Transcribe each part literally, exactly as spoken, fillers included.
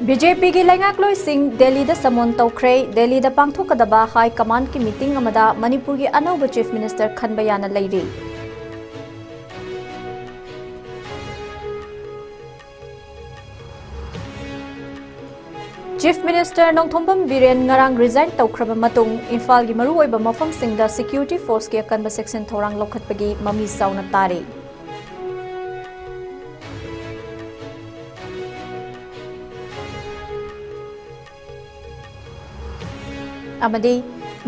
B J ꯄꯤꯒꯤ ꯂꯩꯉꯥꯛꯂꯣꯏꯁꯤꯡ ꯗꯦꯜꯂꯤꯗ ꯁꯃꯣꯟ ꯇꯧꯈ꯭ꯔꯦ꯫ ꯗꯦꯜꯂꯤꯗ ꯄꯥꯡꯊꯣꯛꯀꯗꯕ ꯍꯥꯏ ꯀꯃꯥꯟꯗꯀꯤ ꯃꯤꯇꯤꯡ ꯑꯃꯗ ꯃꯅꯤꯄꯨꯔꯒꯤ ꯑꯅꯧꯕ ꯆꯤꯐ ꯃꯤꯅꯤꯁꯇꯔ ꯈꯟꯕ ꯌꯥꯅ ꯂꯩꯔꯤ꯫ ꯆꯤꯐ ꯃꯤꯅꯤꯁꯇꯔ ꯅꯣꯡꯊꯣꯝꯕꯝ ꯕꯤꯔꯦꯟ ꯉꯔꯥꯡ ꯔꯤꯖꯥꯏꯟ ꯇꯧꯈ꯭ꯔꯕ ꯃꯇꯨꯡ ꯏꯝꯐꯥꯜꯒꯤ ꯃꯔꯨꯑꯣꯏꯕ ꯃꯐꯝꯁꯤꯡꯗ ꯁꯦꯀ꯭ꯌꯨꯔꯤꯇꯤ ꯐꯣꯔꯁꯀꯤ ꯑꯀꯟꯕ ꯆꯦꯛꯁꯤꯟ ꯊꯧꯔꯥꯡ ꯂꯧꯈꯠꯄꯒꯤ ꯃꯃꯤ ꯆꯥꯎꯅ ꯇꯥꯔꯤ꯫ ꯑꯃꯗꯤ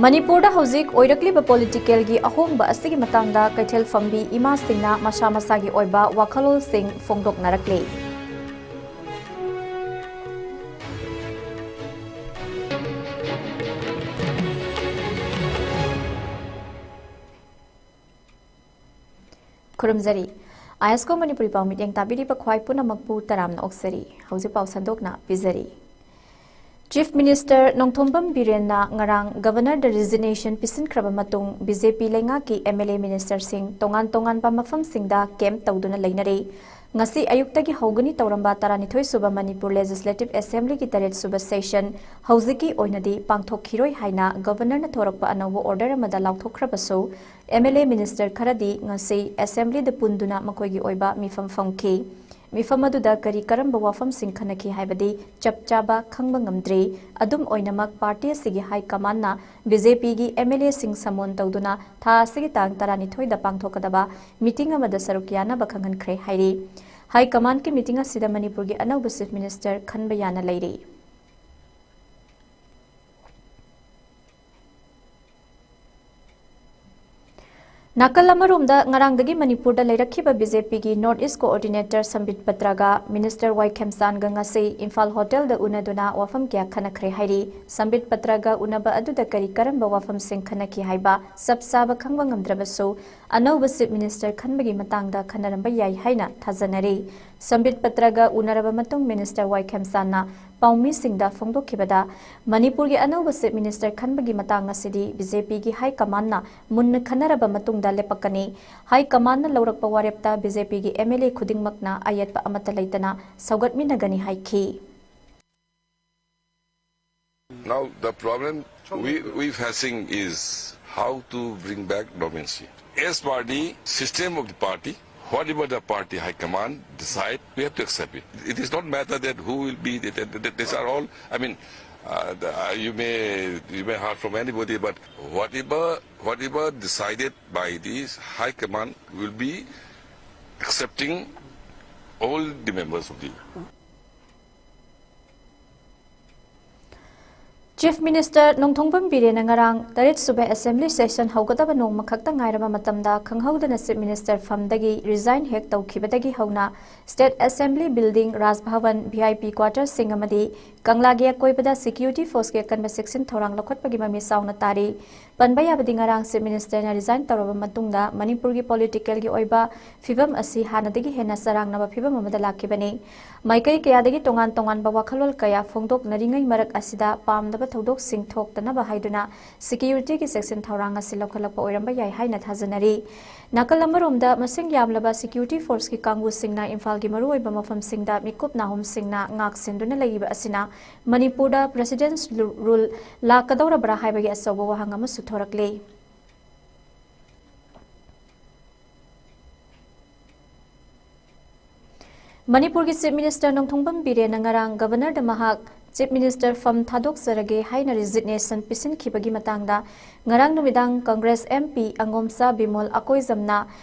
ꯃꯅꯤꯄꯨꯔꯗ ꯍꯧꯖꯤꯛ ꯑꯣꯏꯔꯛꯂꯤꯕ ꯄꯣꯂꯤꯇꯤꯀꯦꯜꯒꯤ ꯑꯍꯣꯡꯕ ꯑꯁꯤꯒꯤ ꯃꯇꯥꯡꯗ ꯀꯩꯊꯦꯜ ꯐꯝꯕꯤ ꯏꯃꯥꯁꯤꯡꯅ ꯃꯁꯥ ꯃꯁꯥꯒꯤ ꯑꯣꯏꯕ ꯋꯥꯈꯜꯂꯣꯟꯁꯤꯡ ꯐꯣꯡꯗꯣꯛꯅꯔꯛꯂꯤ꯫ ꯈꯨꯔꯨꯝꯖꯔꯤ꯫ ꯑꯥꯏ ꯑꯦꯁ ꯀꯣ ꯃꯅꯤꯄꯨꯔꯤ ꯄꯥꯎ ꯃꯤꯠꯌꯦꯡ ꯇꯥꯕꯤꯔꯤꯕ ꯈ꯭ꯋꯥꯏ ꯄꯨꯝꯅꯃꯛꯄꯨ ꯇꯔꯥꯝꯅ ꯑꯣꯛꯆꯔꯤ꯫ ꯍꯧꯖꯤꯛ ꯄꯥꯎ ꯁꯟꯗꯣꯛꯅ ꯄꯤꯖꯔꯤ꯫ ꯆꯤꯐ ꯃꯤꯅꯤꯁꯇꯔ ꯅꯣꯡꯊꯣꯝꯕꯝ ꯕꯤꯔꯦꯟꯅ ꯉꯔꯥꯡ ꯒꯕꯔꯅꯔꯗ ꯔꯤꯖꯤꯒꯅꯦꯁꯟ ꯄꯤꯁꯤꯟꯈ꯭ꯔꯕ ꯃꯇꯨꯡ, ꯕꯤ ꯖꯦ ꯄꯤ ꯂꯩꯉꯥꯛꯀꯤ ꯑꯦꯝ ꯑꯦꯜ ꯑꯦ ꯃꯤꯅꯤꯁꯇꯔꯁꯤꯡ ꯇꯣꯉꯥꯟ ꯇꯣꯉꯥꯟꯕ ꯃꯐꯝꯁꯤꯡꯗ ꯀꯦꯝꯞ ꯇꯧꯗꯨꯅ ꯂꯩꯅꯔꯤ꯫ ꯉꯁꯤ ꯑꯌꯨꯛꯇꯒꯤ ꯍꯧꯒꯅꯤ ꯇꯧꯔꯝꯕ ꯇꯔꯥꯅꯤꯊꯣꯏ ꯁꯨꯕ ꯃꯅꯤꯄꯨꯔ ꯂꯦꯖꯤꯁꯂꯦꯇꯤꯚ ꯑꯦꯁꯦꯝꯕ꯭ꯂꯤꯒꯤ ꯇꯔꯦꯠ ꯁꯨꯕ ꯁꯦꯁꯟ ꯍꯧꯖꯤꯛꯀꯤ ꯑꯣꯏꯅꯗꯤ ꯄꯥꯡꯊꯣꯛꯈꯤꯔꯣꯏ ꯍꯥꯏꯅ ꯒꯕꯔꯅꯔꯅ ꯊꯣꯔꯛꯄ ꯑꯅꯧꯕ ꯑꯣꯔꯗꯔ ꯑꯃꯗ ꯂꯥꯎꯊꯣꯛꯈ꯭ꯔꯕꯁꯨ, ꯑꯦꯝ ꯑꯦꯜ ꯑꯦ ꯃꯤꯅꯤꯁꯇꯔ ꯈꯔꯗꯤ ꯉꯁꯤ ꯑꯦꯁꯦꯝꯕ꯭ꯂꯤꯗ ꯄꯨꯟꯗꯨꯅ ꯃꯈꯣꯏꯒꯤ ꯑꯣꯏꯕ ꯃꯤꯐꯝ ꯐꯝꯈꯤ꯫ ꯃꯤꯐꯝ ꯑꯗꯨꯗ ꯀꯔꯤ ꯀꯔꯝꯕ ꯋꯥꯐꯝꯁꯤꯡ ꯈꯟꯅꯈꯤ ꯍꯥꯏꯕꯗꯤ ꯆꯞ ꯆꯥꯕ ꯈꯪꯕ ꯉꯝꯗ꯭ꯔꯤ꯫ ꯑꯗꯨꯝ ꯑꯣꯏꯅꯃꯛ, ꯄꯥꯔꯇꯤ ꯑꯁꯤꯒꯤ ꯍꯥꯏ ꯀꯃꯥꯟꯅ ꯕꯤ ꯖꯦ ꯄꯤꯒꯤ ꯑꯦꯝ ꯑꯦꯜ ꯑꯦꯁꯤꯡ ꯁꯃꯣꯟ ꯇꯧꯗꯨꯅ ꯊꯥ ꯑꯁꯤꯒꯤ ꯇꯥꯡ ꯇꯔꯥꯅꯤꯊꯣꯏꯗ ꯄꯥꯡꯊꯣꯛꯀꯗꯕ ꯃꯤꯇꯤꯡ ꯑꯃꯗ ꯁꯔꯨꯛ ꯌꯥꯅꯕ ꯈꯪꯍꯟꯈ꯭ꯔꯦ ꯍꯥꯏꯔꯤ꯫ ꯍꯥꯏ ꯀꯃꯥꯟꯗꯀꯤ ꯃꯤꯇꯤꯡ ꯑꯁꯤꯗ ꯃꯅꯤꯄꯨꯔꯒꯤ ꯑꯅꯧꯕ ꯆꯤꯐ ꯃꯤꯅꯤꯁꯇꯔ ꯈꯟꯕ ꯌꯥꯅ ꯂꯩꯔꯤ꯫ ꯅꯥꯀꯜ ꯑꯃꯔꯣꯝꯗ, ꯉꯔꯥꯡꯗꯒꯤ ꯃꯅꯤꯄꯨꯔꯗ ꯂꯩꯔꯛꯈꯤꯕ ꯕꯤ ꯖꯦ ꯄꯤꯒꯤ ꯅꯣꯔꯠ ꯏꯁ ꯀꯣꯑꯣꯔꯗꯤꯅꯦꯇꯔ ꯁꯝꯕꯤꯠ ꯄꯇ꯭ꯔꯒ ꯃꯤꯅꯤꯁꯇꯔ ꯋꯥꯏ ꯈꯦꯝꯆꯥꯟꯒ ꯉꯁꯤ ꯏꯝꯐꯥꯜ ꯍꯣꯇꯦꯜꯗ ꯎꯅꯗꯨꯅ ꯋꯥꯐꯝ ꯀꯌꯥ ꯈꯟꯅꯈ꯭ꯔꯦ ꯍꯥꯏꯔꯤ꯫ ꯁꯝꯕꯤꯠ ꯄꯇ꯭ꯔꯒ ꯎꯅꯕ ꯑꯗꯨꯗ ꯀꯔꯤ ꯀꯔꯝꯕ ꯋꯥꯐꯝꯁꯤꯡ ꯈꯟꯅꯈꯤ ꯍꯥꯏꯕ ꯆꯞ ꯆꯥꯕ ꯈꯪꯕ ꯉꯝꯗ꯭ꯔꯕꯁꯨ, ꯑꯅꯧꯕ ꯆꯤꯐ ꯃꯤꯅꯤꯁꯇꯔ ꯈꯟꯕꯒꯤ ꯃꯇꯥꯡꯗ ꯈꯟꯅꯔꯝꯕ ꯌꯥꯏ ꯍꯥꯏꯅ ꯊꯥꯖꯅꯔꯤ꯫ ꯁꯝꯕꯤꯠ ꯄꯇ꯭ꯔꯒ ꯎꯅꯔꯕ ꯃꯇꯨꯡ ꯃꯤꯅꯤꯁꯇꯔ ꯋꯥꯏ ꯈꯦꯝꯆꯥꯟꯅ ꯄꯥꯎꯃꯤꯁꯤꯡꯗ ꯐꯣꯡꯗꯣꯛꯈꯤꯕꯗ, ꯃꯅꯤꯄꯨꯔꯒꯤ ꯑꯅꯧꯕ ꯆꯤꯐ ꯃꯤꯅꯤꯁꯇꯔ ꯈꯟꯕꯒꯤ ꯃꯇꯥꯡ ꯑꯁꯤꯗꯤ ꯕꯤ ꯖꯦ ꯄꯤꯒꯤ ꯍꯥꯏ ꯀꯃꯥꯟꯅ ꯃꯨꯟꯅ ꯈꯟꯅꯔꯕ ꯃꯇꯨꯡꯗ ꯂꯦꯞꯄꯛꯀꯅꯤ꯫ ꯍꯥꯏ ꯀꯃꯥꯟꯅ ꯂꯧꯔꯛꯄ ꯋꯥꯔꯦꯞꯇ ꯕꯤ ꯖꯦ ꯄꯤꯒꯤ ꯑꯦꯝ ꯑꯦꯜ ꯑꯦ ꯈꯨꯗꯤꯡꯃꯛꯅ ꯑꯌꯦꯠꯄ ꯑꯃꯠꯇ ꯂꯩꯇꯅ ꯁꯧꯒꯠꯃꯤꯟꯅꯒꯅꯤ ꯍꯥꯏꯈꯤ꯫ Now the problem we we facing is how to bring back normalcy. As per the system of the party, whatever the party high command decide, we have to accept it. It is not matter that who will be. That, that, that, these are all. I mean, uh, the, uh, you may you may hear from anybody, but whatever whatever decided by the high command will be accepting all the members of the Chief Minister Nongthombam ꯕꯤꯔꯦꯟꯅ ꯉꯔꯥꯡ ꯇꯔꯦꯠ ꯁꯨꯕ Assembly Session ꯍꯧꯒꯗꯕ ꯅꯣꯡꯃ ꯈꯛꯇ ꯉꯥꯏꯔꯕ ꯃꯇꯝꯗ ꯈꯪꯍꯧꯗꯅ Chief Minister ꯐꯝꯗꯒꯤ resign ꯍꯦꯛ ꯇꯧꯈꯤꯕꯗꯒꯤ ꯍꯧꯅ State Assembly Building, Raj Bhavan, V I P quartersꯁꯤꯡ ꯑꯃꯗꯤ ꯀꯪꯂꯥꯒꯤ ꯑꯀꯣꯏꯕꯗ security forceꯀꯤ ꯑꯀꯟꯕ ꯆꯦꯛꯁꯤꯟ ꯊꯧꯔꯥꯡ ꯂꯧꯈꯠꯄꯒꯤ ꯃꯃꯤ ꯆꯥꯎꯅ ꯇꯥꯔꯤ꯫ ꯄꯟꯕ ꯌꯥꯕꯗꯤ ꯉꯔꯥꯡ Chief Ministerꯅ resign ꯇꯧꯔꯕ ꯃꯇꯨꯡꯗ ꯃꯅꯤꯄꯨꯔꯒꯤ politicalꯒꯤ ꯑꯣꯏꯕ ꯐꯤꯕꯝ ꯑꯁꯤ ꯍꯥꯟꯅꯗꯒꯤ ꯍꯦꯟꯅ ꯆꯔꯥꯡꯅꯕ ꯐꯤꯕꯝ ꯑꯃꯗ ꯂꯥꯛꯈꯤꯕꯅꯤ꯫ ꯃꯥꯏꯀꯩ ꯀꯌꯥꯗꯒꯤ ꯇꯣꯉꯥꯟ ꯇꯣꯉꯥꯟꯕ ꯋꯥꯈꯜꯂꯣꯟ ꯀꯌꯥ ꯐꯣꯡꯗꯣꯛꯅꯔꯤꯉꯩ ꯃꯔꯛ ꯑꯁꯤꯗ ꯄꯥꯝꯗꯕ ꯊꯧꯗꯣꯛꯁꯤꯡ ꯊꯣꯛꯇꯅꯕ ꯍꯥꯏꯗꯨꯅ securityꯒꯤ ꯆꯦꯛꯁꯤꯟ ꯊꯧꯔꯥꯡ ꯑꯁꯤ ꯂꯧꯈꯠꯂꯛꯄ ꯑꯣꯏꯔꯝꯕ ꯌꯥꯏ ꯍꯥꯏꯅ ꯊꯥꯖꯅꯔꯤ꯫ ꯅꯥꯀꯜ ꯑꯃꯔꯣꯝꯗ ꯃꯁꯤꯡ ꯌꯥꯝꯂꯕ security forceꯀꯤ ꯀꯥꯡꯕꯨꯁꯤꯡꯅ ꯏꯝꯐꯥꯜꯒꯤ ꯃꯔꯨꯑꯣꯏꯕ ꯃꯐꯝꯁꯤꯡꯗ ꯃꯤꯀꯨꯞ ꯅꯥꯍꯨꯝꯁꯤꯡꯅ ꯉꯥꯛ ꯁꯦꯟꯗꯨꯅ ꯂꯩꯔꯤꯕ ꯑꯁꯤꯅ ꯃꯅꯤꯄꯨꯔꯗ President's Rule ꯂꯥꯛꯀꯗꯧꯔꯕ꯭ꯔꯥ ꯍꯥꯏꯕꯒꯤ ꯑꯆꯧꯕ ꯋꯥꯍꯪ ꯑꯃꯁꯨ ꯊꯣꯔꯛꯂꯤ꯫ ꯃꯅꯤꯄꯨꯔꯒꯤ Chief Minister ꯅꯣꯡꯊꯣꯝꯕꯝ ꯕꯤꯔꯦꯟꯅ ꯉꯔꯥꯡ Governorꯗ ꯃꯍꯥꯛ Chief Minister ꯐꯝ ꯊꯥꯗꯣꯛꯆꯔꯒꯦ ꯍꯥꯏꯅ resignation ꯄꯤꯁꯤꯟꯈꯤꯕꯒꯤ ꯃꯇꯥꯡꯗ ꯉꯔꯥꯡ ꯅꯨꯃꯤꯗꯥꯡ Congress M P ꯑꯉꯣꯝꯆꯥ ꯕꯤꯃꯣꯜ ꯑꯀꯣꯏꯖꯝꯅ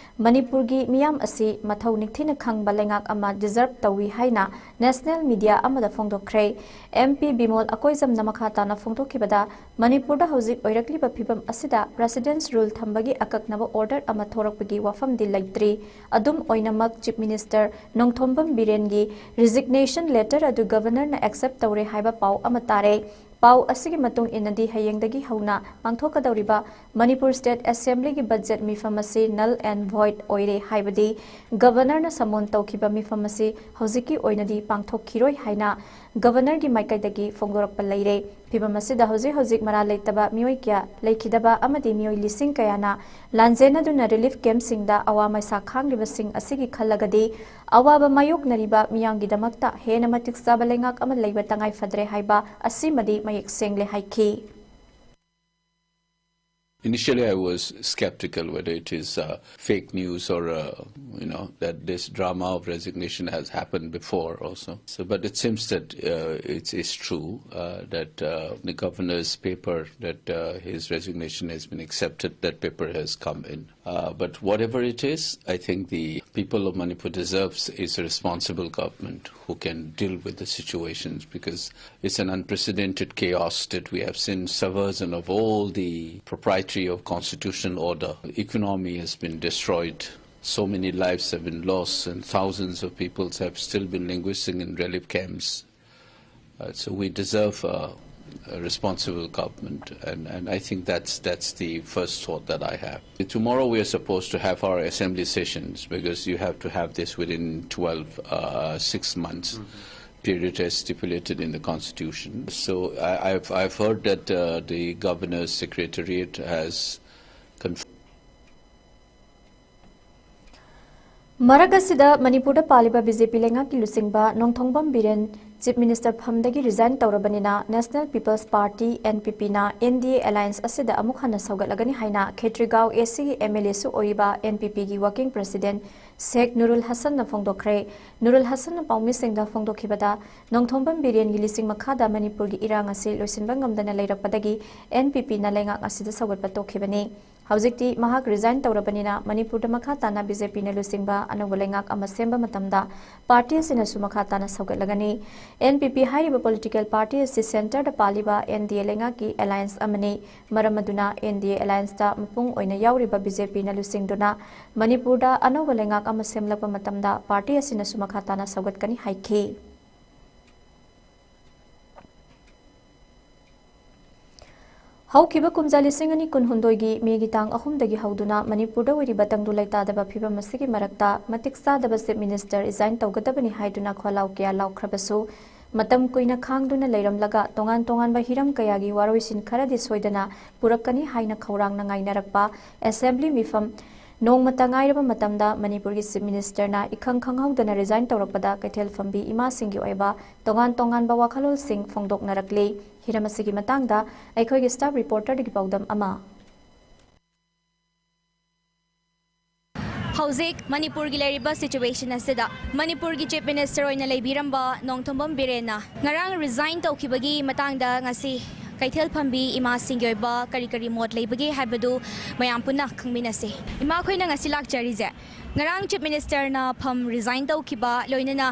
ꯃꯅꯤꯄꯨꯔꯒꯤ ꯃꯤꯌꯥꯝ ꯑꯁꯤ ꯃꯊꯧ ꯅꯤꯡꯊꯤꯅ ꯈꯪꯕ ꯂꯩꯉꯥꯛ ꯑꯃ deserve ꯇꯧꯏ ꯍꯥꯏꯅ national media ꯑꯃꯗ ꯐꯣꯡꯗꯣꯛꯈ꯭ꯔꯦ꯫ M P ꯕꯤꯃꯣꯜ ꯑꯀꯣꯏꯖꯝꯅ ꯃꯈꯥ ꯇꯥꯅ ꯐꯣꯡꯗꯣꯛꯈꯤꯕꯗ, ꯃꯅꯤꯄꯨꯔꯗ ꯍꯧꯖꯤꯛ ꯑꯣꯏꯔꯛꯂꯤꯕ ꯐꯤꯕꯝ ꯑꯁꯤꯗ President's Rule ꯊꯝꯕꯒꯤ ꯑꯀꯛꯅꯕ order ꯑꯃ ꯊꯣꯔꯛꯄꯒꯤ ꯋꯥꯐꯝꯗꯤ ꯂꯩꯇ꯭ꯔꯤ꯫ ꯑꯗꯨꯝ ꯑꯣꯏꯅꯃꯛ, Chief Minister Nongthombam ꯕꯤꯔꯦꯟꯒꯤ resignation letter ꯑꯗꯨ Governorꯅ accept ꯇꯧꯔꯦ ꯍꯥꯏꯕ ꯄꯥꯎ ꯑꯃ ꯇꯥꯔꯦ꯫ ꯄꯥꯎ ꯑꯁꯤꯒꯤ ꯃꯇꯨꯡ ꯏꯟꯅꯗꯤ, ꯍꯌꯦꯡꯗꯒꯤ ꯍꯧꯅ ꯄꯥꯡꯊꯣꯛꯀꯗꯧꯔꯤꯕ ꯃꯅꯤꯄꯨꯔ State Assemblyꯒꯤ budget ꯃꯤꯐꯝ ꯑꯁꯤ null and void ꯑꯣꯏꯔꯦ, ꯍꯥꯏꯕꯗꯤ Governorꯅ summon ꯇꯧꯈꯤꯕ ꯃꯤꯐꯝ ꯑꯁꯤ ꯍꯧꯖꯤꯛꯀꯤ ꯑꯣꯏꯅꯗꯤ ꯄꯥꯡꯊꯣꯛꯈꯤꯔꯣꯏ ꯍꯥꯏꯅ Governorꯒꯤ ꯃꯥꯏꯀꯩꯗꯒꯤ ꯐꯣꯡꯗꯣꯔꯛꯄ ꯂꯩꯔꯦ꯫ ꯐꯤꯕꯝ ꯑꯁꯤꯗ ꯍꯧꯖꯤꯛ ꯍꯧꯖꯤꯛ ꯃꯔꯥꯜ ꯂꯩꯇꯕ ꯃꯤꯑꯣꯏ ꯀꯌꯥ ꯂꯩꯈꯤꯗꯕ ꯑꯃꯗꯤ ꯃꯤꯑꯣꯏ ꯂꯤꯁꯤꯡ ꯀꯌꯥꯅ ꯂꯥꯟꯖꯦꯟꯅꯗꯨꯅ relief campꯁꯤꯡꯗ ꯑꯋꯥ ꯃꯩꯁꯥ ꯈꯥꯡꯂꯤꯕꯁꯤꯡ ꯑꯁꯤꯒꯤ ꯈꯜꯂꯒꯗꯤ, ꯑꯋꯥꯕ ꯃꯥꯌꯣꯛꯅꯔꯤꯕ ꯃꯤꯌꯥꯝꯒꯤꯗꯃꯛꯇ ꯍꯦꯟꯅ ꯃꯇꯤꯛ ꯆꯥꯕ ꯂꯩꯉꯥꯛ ꯑꯃ ꯂꯩꯕ ꯇꯉꯥꯏ ꯐꯗ꯭ꯔꯦ ꯍꯥꯏꯕ ꯑꯁꯤꯃꯗꯤ ꯃꯌꯦꯛ ꯁꯦꯡꯂꯦ ꯍꯥꯏꯈꯤ꯫ Initially, I was skeptical whether it is uh, fake news or uh, you know that this drama of resignation has happened before also. So, but it seems that uh, it is true uh, that uh, the governor's paper that uh, his resignation has been accepted, that paper has come in. Uh, but whatever it is, I think the people of Manipur deserves is a responsible government who can deal with the situations, because it's an unprecedented chaos that we have seen subversion of all the propriety of constitutional order. Economy has been destroyed. So many lives have been lost, and thousands of peoples have still been languishing in relief camps. Uh, so we deserve uh, a responsible government, and, and I think that's that's the first thought that I have. Tomorrow we are supposed to have our assembly sessions, because you have to have this within twelve, uh, six months period as stipulated in the constitution. So I, I've, I've heard that uh, the governor's secretariat has confirmed. ꯃꯔꯛ ꯑꯁꯤꯗ ꯃꯅꯤꯄꯨꯔꯗ ꯄꯥꯜꯂꯤꯕ B J ꯄꯤ ꯂꯩꯉꯥꯛꯀꯤ ꯂꯨꯆꯤꯡꯕ Nongthombam Biren Chief Minister ꯐꯝꯗꯒꯤ resign ꯇꯧꯔꯕꯅꯤꯅ National People's Party, N P P ꯅ N D A alliance ꯑꯁꯤꯗ ꯑꯃꯨꯛ ꯍꯟꯅ ꯁꯧꯒꯠꯂꯒꯅꯤ ꯍꯥꯏꯅ ꯈꯦꯇ꯭ꯔꯤꯒꯥꯎ A C ꯒꯤ M L A ꯁꯨ ꯑꯣꯏꯔꯤꯕ N P P ꯒꯤ working president ꯁꯦꯈ ꯅꯨꯔꯨꯜ ꯍꯁꯟꯅ ꯐꯣꯡꯗꯣꯛꯈ꯭ꯔꯦ꯫ ꯅꯨꯔꯨꯜ ꯍꯁꯟꯅ ꯄꯥꯎꯃꯤꯁꯤꯡꯗ ꯐꯣꯡꯗꯣꯛꯈꯤꯕꯗ, ꯅꯣꯡꯊꯣꯝꯕꯝ ꯕꯤꯔꯦꯟꯒꯤ ꯂꯨꯆꯤꯡ ꯃꯈꯥꯗ ꯃꯅꯤꯄꯨꯔꯒꯤ ꯏꯔꯥꯡ ꯑꯁꯤ ꯂꯣꯏꯁꯤꯟꯕ ꯉꯝꯗꯅ ꯂꯩꯔꯛꯄꯗꯒꯤ N P P ꯅ ꯂꯩꯉꯥꯛ ꯑꯁꯤꯗ ꯁꯧꯒꯠꯄ ꯇꯣꯛꯈꯤꯕꯅꯤ꯫ ꯍꯧꯖꯤꯛꯇꯤ ꯃꯍꯥꯛ resign ꯇꯧꯔꯕꯅꯤꯅ ꯃꯅꯤꯄꯨꯔꯗ ꯃꯈꯥ ꯇꯥꯅ B J P ꯅ ꯂꯨꯆꯤꯡꯕ ꯑꯅꯧꯕ ꯂꯩꯉꯥꯛ ꯑꯃ ꯁꯦꯝꯕ ꯃꯇꯝꯗ party ꯑꯁꯤꯅꯁꯨ ꯃꯈꯥ ꯇꯥꯅ ꯁꯧꯒꯠꯂꯒꯅꯤ꯫ N P P ꯍꯥꯏꯔꯤꯕ political party ꯑꯁꯤ centre ꯗ ꯄꯥꯜꯂꯤꯕ N D A ꯂꯩꯉꯥꯛꯀꯤ alliance ꯑꯃꯅꯤ꯫ ꯃꯔꯝ ꯑꯗꯨꯅ N D A alliance ꯇ ꯃꯄꯨꯡ ꯑꯣꯏꯅ ꯌꯥꯎꯔꯤꯕ B J P ꯅ ꯂꯨꯆꯤꯡꯗꯨꯅ ꯃꯅꯤꯄꯨꯔꯗ ꯑꯅꯧꯕ ꯂꯩꯉꯥꯛ ꯑꯃ ꯁꯦꯝꯂꯛꯄ ꯃꯇꯝꯗ party ꯑꯁꯤꯅꯁꯨ ꯃꯈꯥ ꯇꯥꯅ ꯁꯧꯒꯠꯀꯅꯤ ꯍꯥꯏꯈꯤ꯫ ꯍꯧꯈꯤꯕ ꯀꯨꯝꯖꯥ ꯂꯤꯁꯤꯡ ꯑꯅꯤ ꯀꯨꯟꯍꯨꯝꯗꯣꯏꯒꯤ ꯃꯦꯒꯤ ꯇꯥꯡ ꯑꯍꯨꯝꯗꯒꯤ ꯍꯧꯗꯨꯅ ꯃꯅꯤꯄꯨꯔꯗ ꯑꯣꯏꯔꯤꯕ ꯇꯪꯗꯨ ꯂꯩꯇꯥꯗꯕ ꯐꯤꯚꯝ ꯑꯁꯤꯒꯤ ꯃꯔꯛꯇ ꯃꯇꯤꯛ ꯆꯥꯗꯕ Chief Minister resign ꯇꯧꯒꯗꯕꯅꯤ ꯍꯥꯏꯗꯨꯅ ꯈꯣꯜꯂꯥꯎ ꯀꯌꯥ ꯂꯥꯎꯈ꯭ꯔꯕꯁꯨ, ꯃꯇꯝ ꯀꯨꯏꯅ ꯈꯥꯡꯗꯨꯅ ꯂꯩꯔꯝꯂꯒ ꯇꯣꯉꯥꯟ ꯇꯣꯉꯥꯟꯕ ꯍꯤꯔꯝ ꯀꯌꯥꯒꯤ ꯋꯥꯔꯣꯏꯁꯤꯟ ꯈꯔꯗꯤ ꯁꯣꯏꯗꯅ ꯄꯨꯔꯛꯀꯅꯤ ꯍꯥꯏꯅ ꯈꯧꯔꯥꯡꯅ ꯉꯥꯏꯅꯔꯛꯄ Assembly ꯃꯤꯐꯝ ꯅꯣꯡꯃꯇ ꯉꯥꯏꯔꯕ ꯃꯇꯝꯗ ꯃꯅꯤꯄꯨꯔꯒꯤ Chief Ministerꯅ ꯏꯈꯪ ꯈꯪꯍꯧꯗꯅ resign ꯇꯧꯔꯛꯄꯗ ꯀꯩꯊꯦꯜ ꯐꯝꯕꯤ ꯏꯃꯥꯁꯤꯡꯒꯤ ꯑꯣꯏꯕ ꯇꯣꯉꯥꯟ ꯇꯣꯉꯥꯟꯕ ꯋꯥꯈꯜꯂꯣꯟꯁꯤꯡ ꯐꯣꯡꯗꯣꯛꯅꯔꯛꯂꯤ꯫ ꯍꯤꯔꯝ ꯑꯁꯤꯒꯤ ꯃꯇꯥꯡꯗ ꯑꯩꯈꯣꯏꯒꯤ staff reporterꯗꯒꯤ ꯄꯥꯎꯗꯝ ꯑꯃ꯫ ꯍꯧꯖꯤꯛ ꯃꯅꯤꯄꯨꯔꯒꯤ ꯂꯩꯔꯤꯕ situation ꯑꯁꯤꯗ ꯃꯅꯤꯄꯨꯔꯒꯤ Chief Minister ꯑꯣꯏꯅ ꯂꯩꯕꯤꯔꯝꯕ ꯅꯣꯡꯊꯣꯝꯕꯝ ꯕꯤꯔꯦꯟꯅ ꯉꯔꯥꯡ resign ꯇꯧꯈꯤꯕꯒꯤ ꯃꯇꯥꯡꯗ ꯉꯁꯤ ꯀꯩꯊꯦꯜ ꯐꯝꯕꯤ ꯏꯃꯥꯁꯤꯡꯒꯤ ꯑꯣꯏꯕ ꯀꯔꯤ ꯀꯔꯤ ꯃꯣꯠ ꯂꯩꯕꯒꯦ ꯍꯥꯏꯕꯗꯨ ꯃꯌꯥꯝ ꯄꯨꯟꯅ ꯈꯪꯃꯤꯟꯅꯁꯤ꯫ ꯏꯃꯥ, ꯑꯩꯈꯣꯏꯅ ꯉꯁꯤ ꯂꯥꯛꯆꯔꯤꯁꯦ ꯉꯔꯥꯡ Chief Ministerꯅ ꯐꯝ resign ꯇꯧꯈꯤꯕ, ꯂꯣꯏꯅꯅ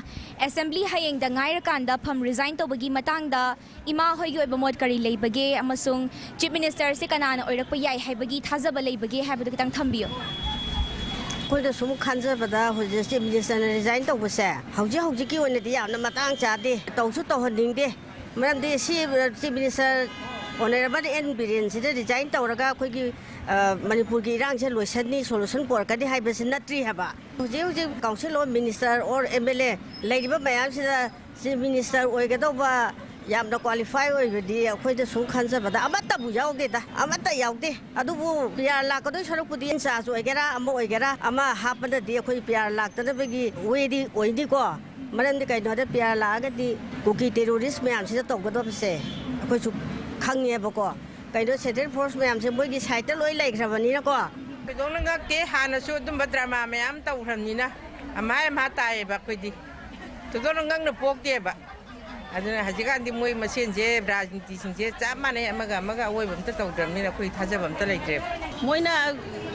Assembly ꯍꯌꯦꯡꯗ ꯉꯥꯏꯔꯀꯥꯟꯗ ꯐꯝ resign ꯇꯧꯕꯒꯤ ꯃꯇꯥꯡꯗ ꯏꯃꯥ ꯍꯣꯏꯒꯤ ꯑꯣꯏꯕ ꯃꯣꯠ ꯀꯔꯤ ꯂꯩꯕꯒꯦ ꯑꯃꯁꯨꯡ Chief Ministerꯁꯦ ꯀꯅꯥꯅ ꯑꯣꯏꯔꯛꯄ ꯌꯥꯏ ꯍꯥꯏꯕꯒꯤ ꯊꯥꯖꯕ ꯂꯩꯕꯒꯦ ꯍꯥꯏꯕꯗꯨ ꯈꯤꯇꯪ ꯊꯝꯕꯤꯌꯨ꯫ ꯑꯩꯈꯣꯏꯅ ꯁꯨꯝ ꯈꯟꯖꯕꯗ ꯍꯧꯖꯤꯛ Chief Ministerꯅ resign ꯇꯧꯕꯁꯦ ꯍꯧꯖꯤꯛ ꯍꯧꯖꯤꯛꯀꯤ ꯑꯣꯏꯅꯗꯤ ꯌꯥꯝꯅ ꯃꯇꯥꯡ ꯆꯥꯗꯦ, ꯇꯧꯁꯨ ꯇꯧꯍꯟꯅꯤꯡꯗꯦ꯫ ꯃꯔꯝꯗꯤ ꯁꯤ Chief Minister Honourable ꯑꯦꯟ ꯕꯤꯔꯦꯟꯁꯤꯗ resign ꯇꯧꯔꯒ ꯑꯩꯈꯣꯏꯒꯤ, ꯑ, ꯃꯅꯤꯄꯨꯔꯒꯤ ꯏꯔꯥꯡꯁꯦ ꯂꯣꯏꯁꯟꯅꯤ, solution ꯄꯨꯔꯛꯀꯅꯤ ꯍꯥꯏꯕꯁꯤ ꯅꯠꯇ꯭ꯔꯤ ꯍꯥꯏꯕ꯫ ꯍꯧꯖꯤꯛ ꯍꯧꯖꯤꯛ Council of Minister or M L A ꯂꯩꯔꯤꯕ ꯃꯌꯥꯝꯁꯤꯗ Chief Minister ꯑꯣꯏꯒꯗꯧꯕ ꯌꯥꯝꯅ qualify ꯑꯣꯏꯕꯗꯤ ꯑꯩꯈꯣꯏꯗ ꯁꯨꯝ ꯈꯟꯖꯕꯗ ꯑꯃꯠꯇꯕꯨ ꯌꯥꯎꯗꯦꯗ, ꯑꯃꯠꯇ ꯌꯥꯎꯗꯦ꯫ ꯑꯗꯨꯕꯨ P R ꯂꯥꯛꯀꯗꯣꯏ ꯁꯔꯨꯛꯄꯨꯗꯤ in charge ꯑꯣꯏꯒꯦꯔꯥ ꯑꯃ ꯑꯣꯏꯒꯦꯔꯥ ꯑꯃ ꯍꯥꯞꯄꯅꯗꯤ ꯑꯩꯈꯣꯏ P R ꯂꯥꯛꯇꯅꯕꯒꯤ wayꯗꯤ ꯑꯣꯏꯅꯤꯀꯣ꯫ ꯃꯔꯝꯗꯤ ꯀꯩꯅꯣ ꯍꯥꯏꯗ P R ꯂꯥꯛꯑꯒꯗꯤ ꯀꯨꯀꯤ terrorist ꯃꯌꯥꯝꯁꯤꯅ ꯇꯧꯒꯗꯕꯁꯦ ꯑꯩꯈꯣꯏꯁꯨ ꯈꯪꯉꯦꯕꯀꯣ꯫ ꯀꯩꯅꯣ central force ꯃꯌꯥꯝꯁꯦ ꯃꯣꯏꯒꯤ sideꯇ ꯂꯣꯏ ꯂꯩꯈ꯭ꯔꯕꯅꯤꯅꯀꯣ꯫ ꯊꯣꯏꯗꯣꯛꯅ ꯉꯛꯇꯦ, ꯍꯥꯟꯅꯁꯨ ꯑꯗꯨꯝꯕ drama ꯃꯌꯥꯝ ꯇꯧꯈ꯭ꯔꯕꯅꯤꯅ ꯑꯝꯍꯥ ꯑꯝꯍꯥ ꯇꯥꯏꯌꯦꯕ ꯑꯩꯈꯣꯏꯗꯤ꯫ ꯊꯣꯏꯗꯣꯛꯅ ꯉꯛꯅ ꯄꯣꯛꯇꯦꯕ꯫ ꯑꯗꯨꯅ ꯍꯧꯖꯤꯛꯀꯥꯟꯗꯤ ꯃꯣꯏ ꯃꯁꯦꯟꯁꯦ ꯔꯥꯖꯅꯤꯇꯤꯁꯤꯡꯁꯦ ꯆꯞ ꯃꯥꯟꯅꯩ, ꯑꯃꯒ ꯑꯃꯒ ꯑꯋꯣꯏꯕ ꯑꯝꯇ ꯇꯧꯗ꯭ꯔꯕꯅꯤꯅ ꯑꯩꯈꯣꯏ ꯊꯥꯖꯕ ꯑꯝꯇ ꯂꯩꯇ꯭ꯔꯦꯕ꯫ ꯃꯣꯏꯅ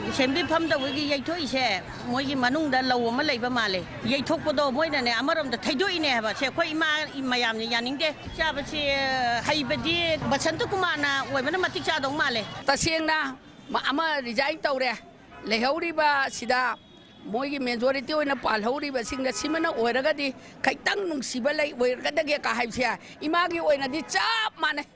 assembly ꯐꯝꯗꯧꯕꯒꯤ ꯌꯩꯊꯣꯛꯏꯁꯦ ꯃꯣꯏꯒꯤ ꯃꯅꯨꯡꯗ ꯂꯧ ꯑꯃ ꯂꯩꯕ ꯃꯥꯜꯂꯦ꯫ ꯌꯩꯊꯣꯛꯄꯗꯣ ꯃꯣꯏꯅꯅꯦ ꯑꯃꯔꯣꯝꯗ ꯊꯩꯗꯣꯛꯏꯅꯦ ꯍꯥꯏꯕ꯫ ꯁꯦ ꯑꯩꯈꯣꯏ ꯏꯃꯥ ꯃꯌꯥꯝꯅ ꯌꯥꯅꯤꯡꯗꯦ꯫ ꯆꯥꯕꯁꯦ ꯍꯩꯕꯗꯤ ꯕꯁꯟꯇ ꯀꯨꯃꯥꯔꯅ ꯑꯣꯏꯕꯅ ꯃꯇꯤꯛ ꯆꯥꯗꯧ ꯃꯥꯜꯂꯦ꯫ ꯇꯁꯦꯡꯅ ꯃ-, ꯑꯃ resign ꯇꯧꯔꯦ꯫ ꯂꯩꯍꯧꯔꯤꯕ ꯁꯤꯗ ꯃꯣꯏꯒꯤ majority ꯑꯣꯏꯅ ꯄꯥꯜꯍꯧꯔꯤꯕꯁꯤꯡꯅ ꯁꯤꯃꯅ ꯑꯣꯏꯔꯒꯗꯤ ꯈꯤꯇꯪ ꯅꯨꯡꯁꯤꯕ ꯂꯩ ꯑꯣꯏꯔꯒꯗꯒꯦ ꯀ ꯍꯥꯏꯕꯁꯦ ꯏꯃꯥꯒꯤ ꯑꯣꯏꯅꯗꯤ ꯆꯞ ꯃꯥꯟꯅꯩ꯫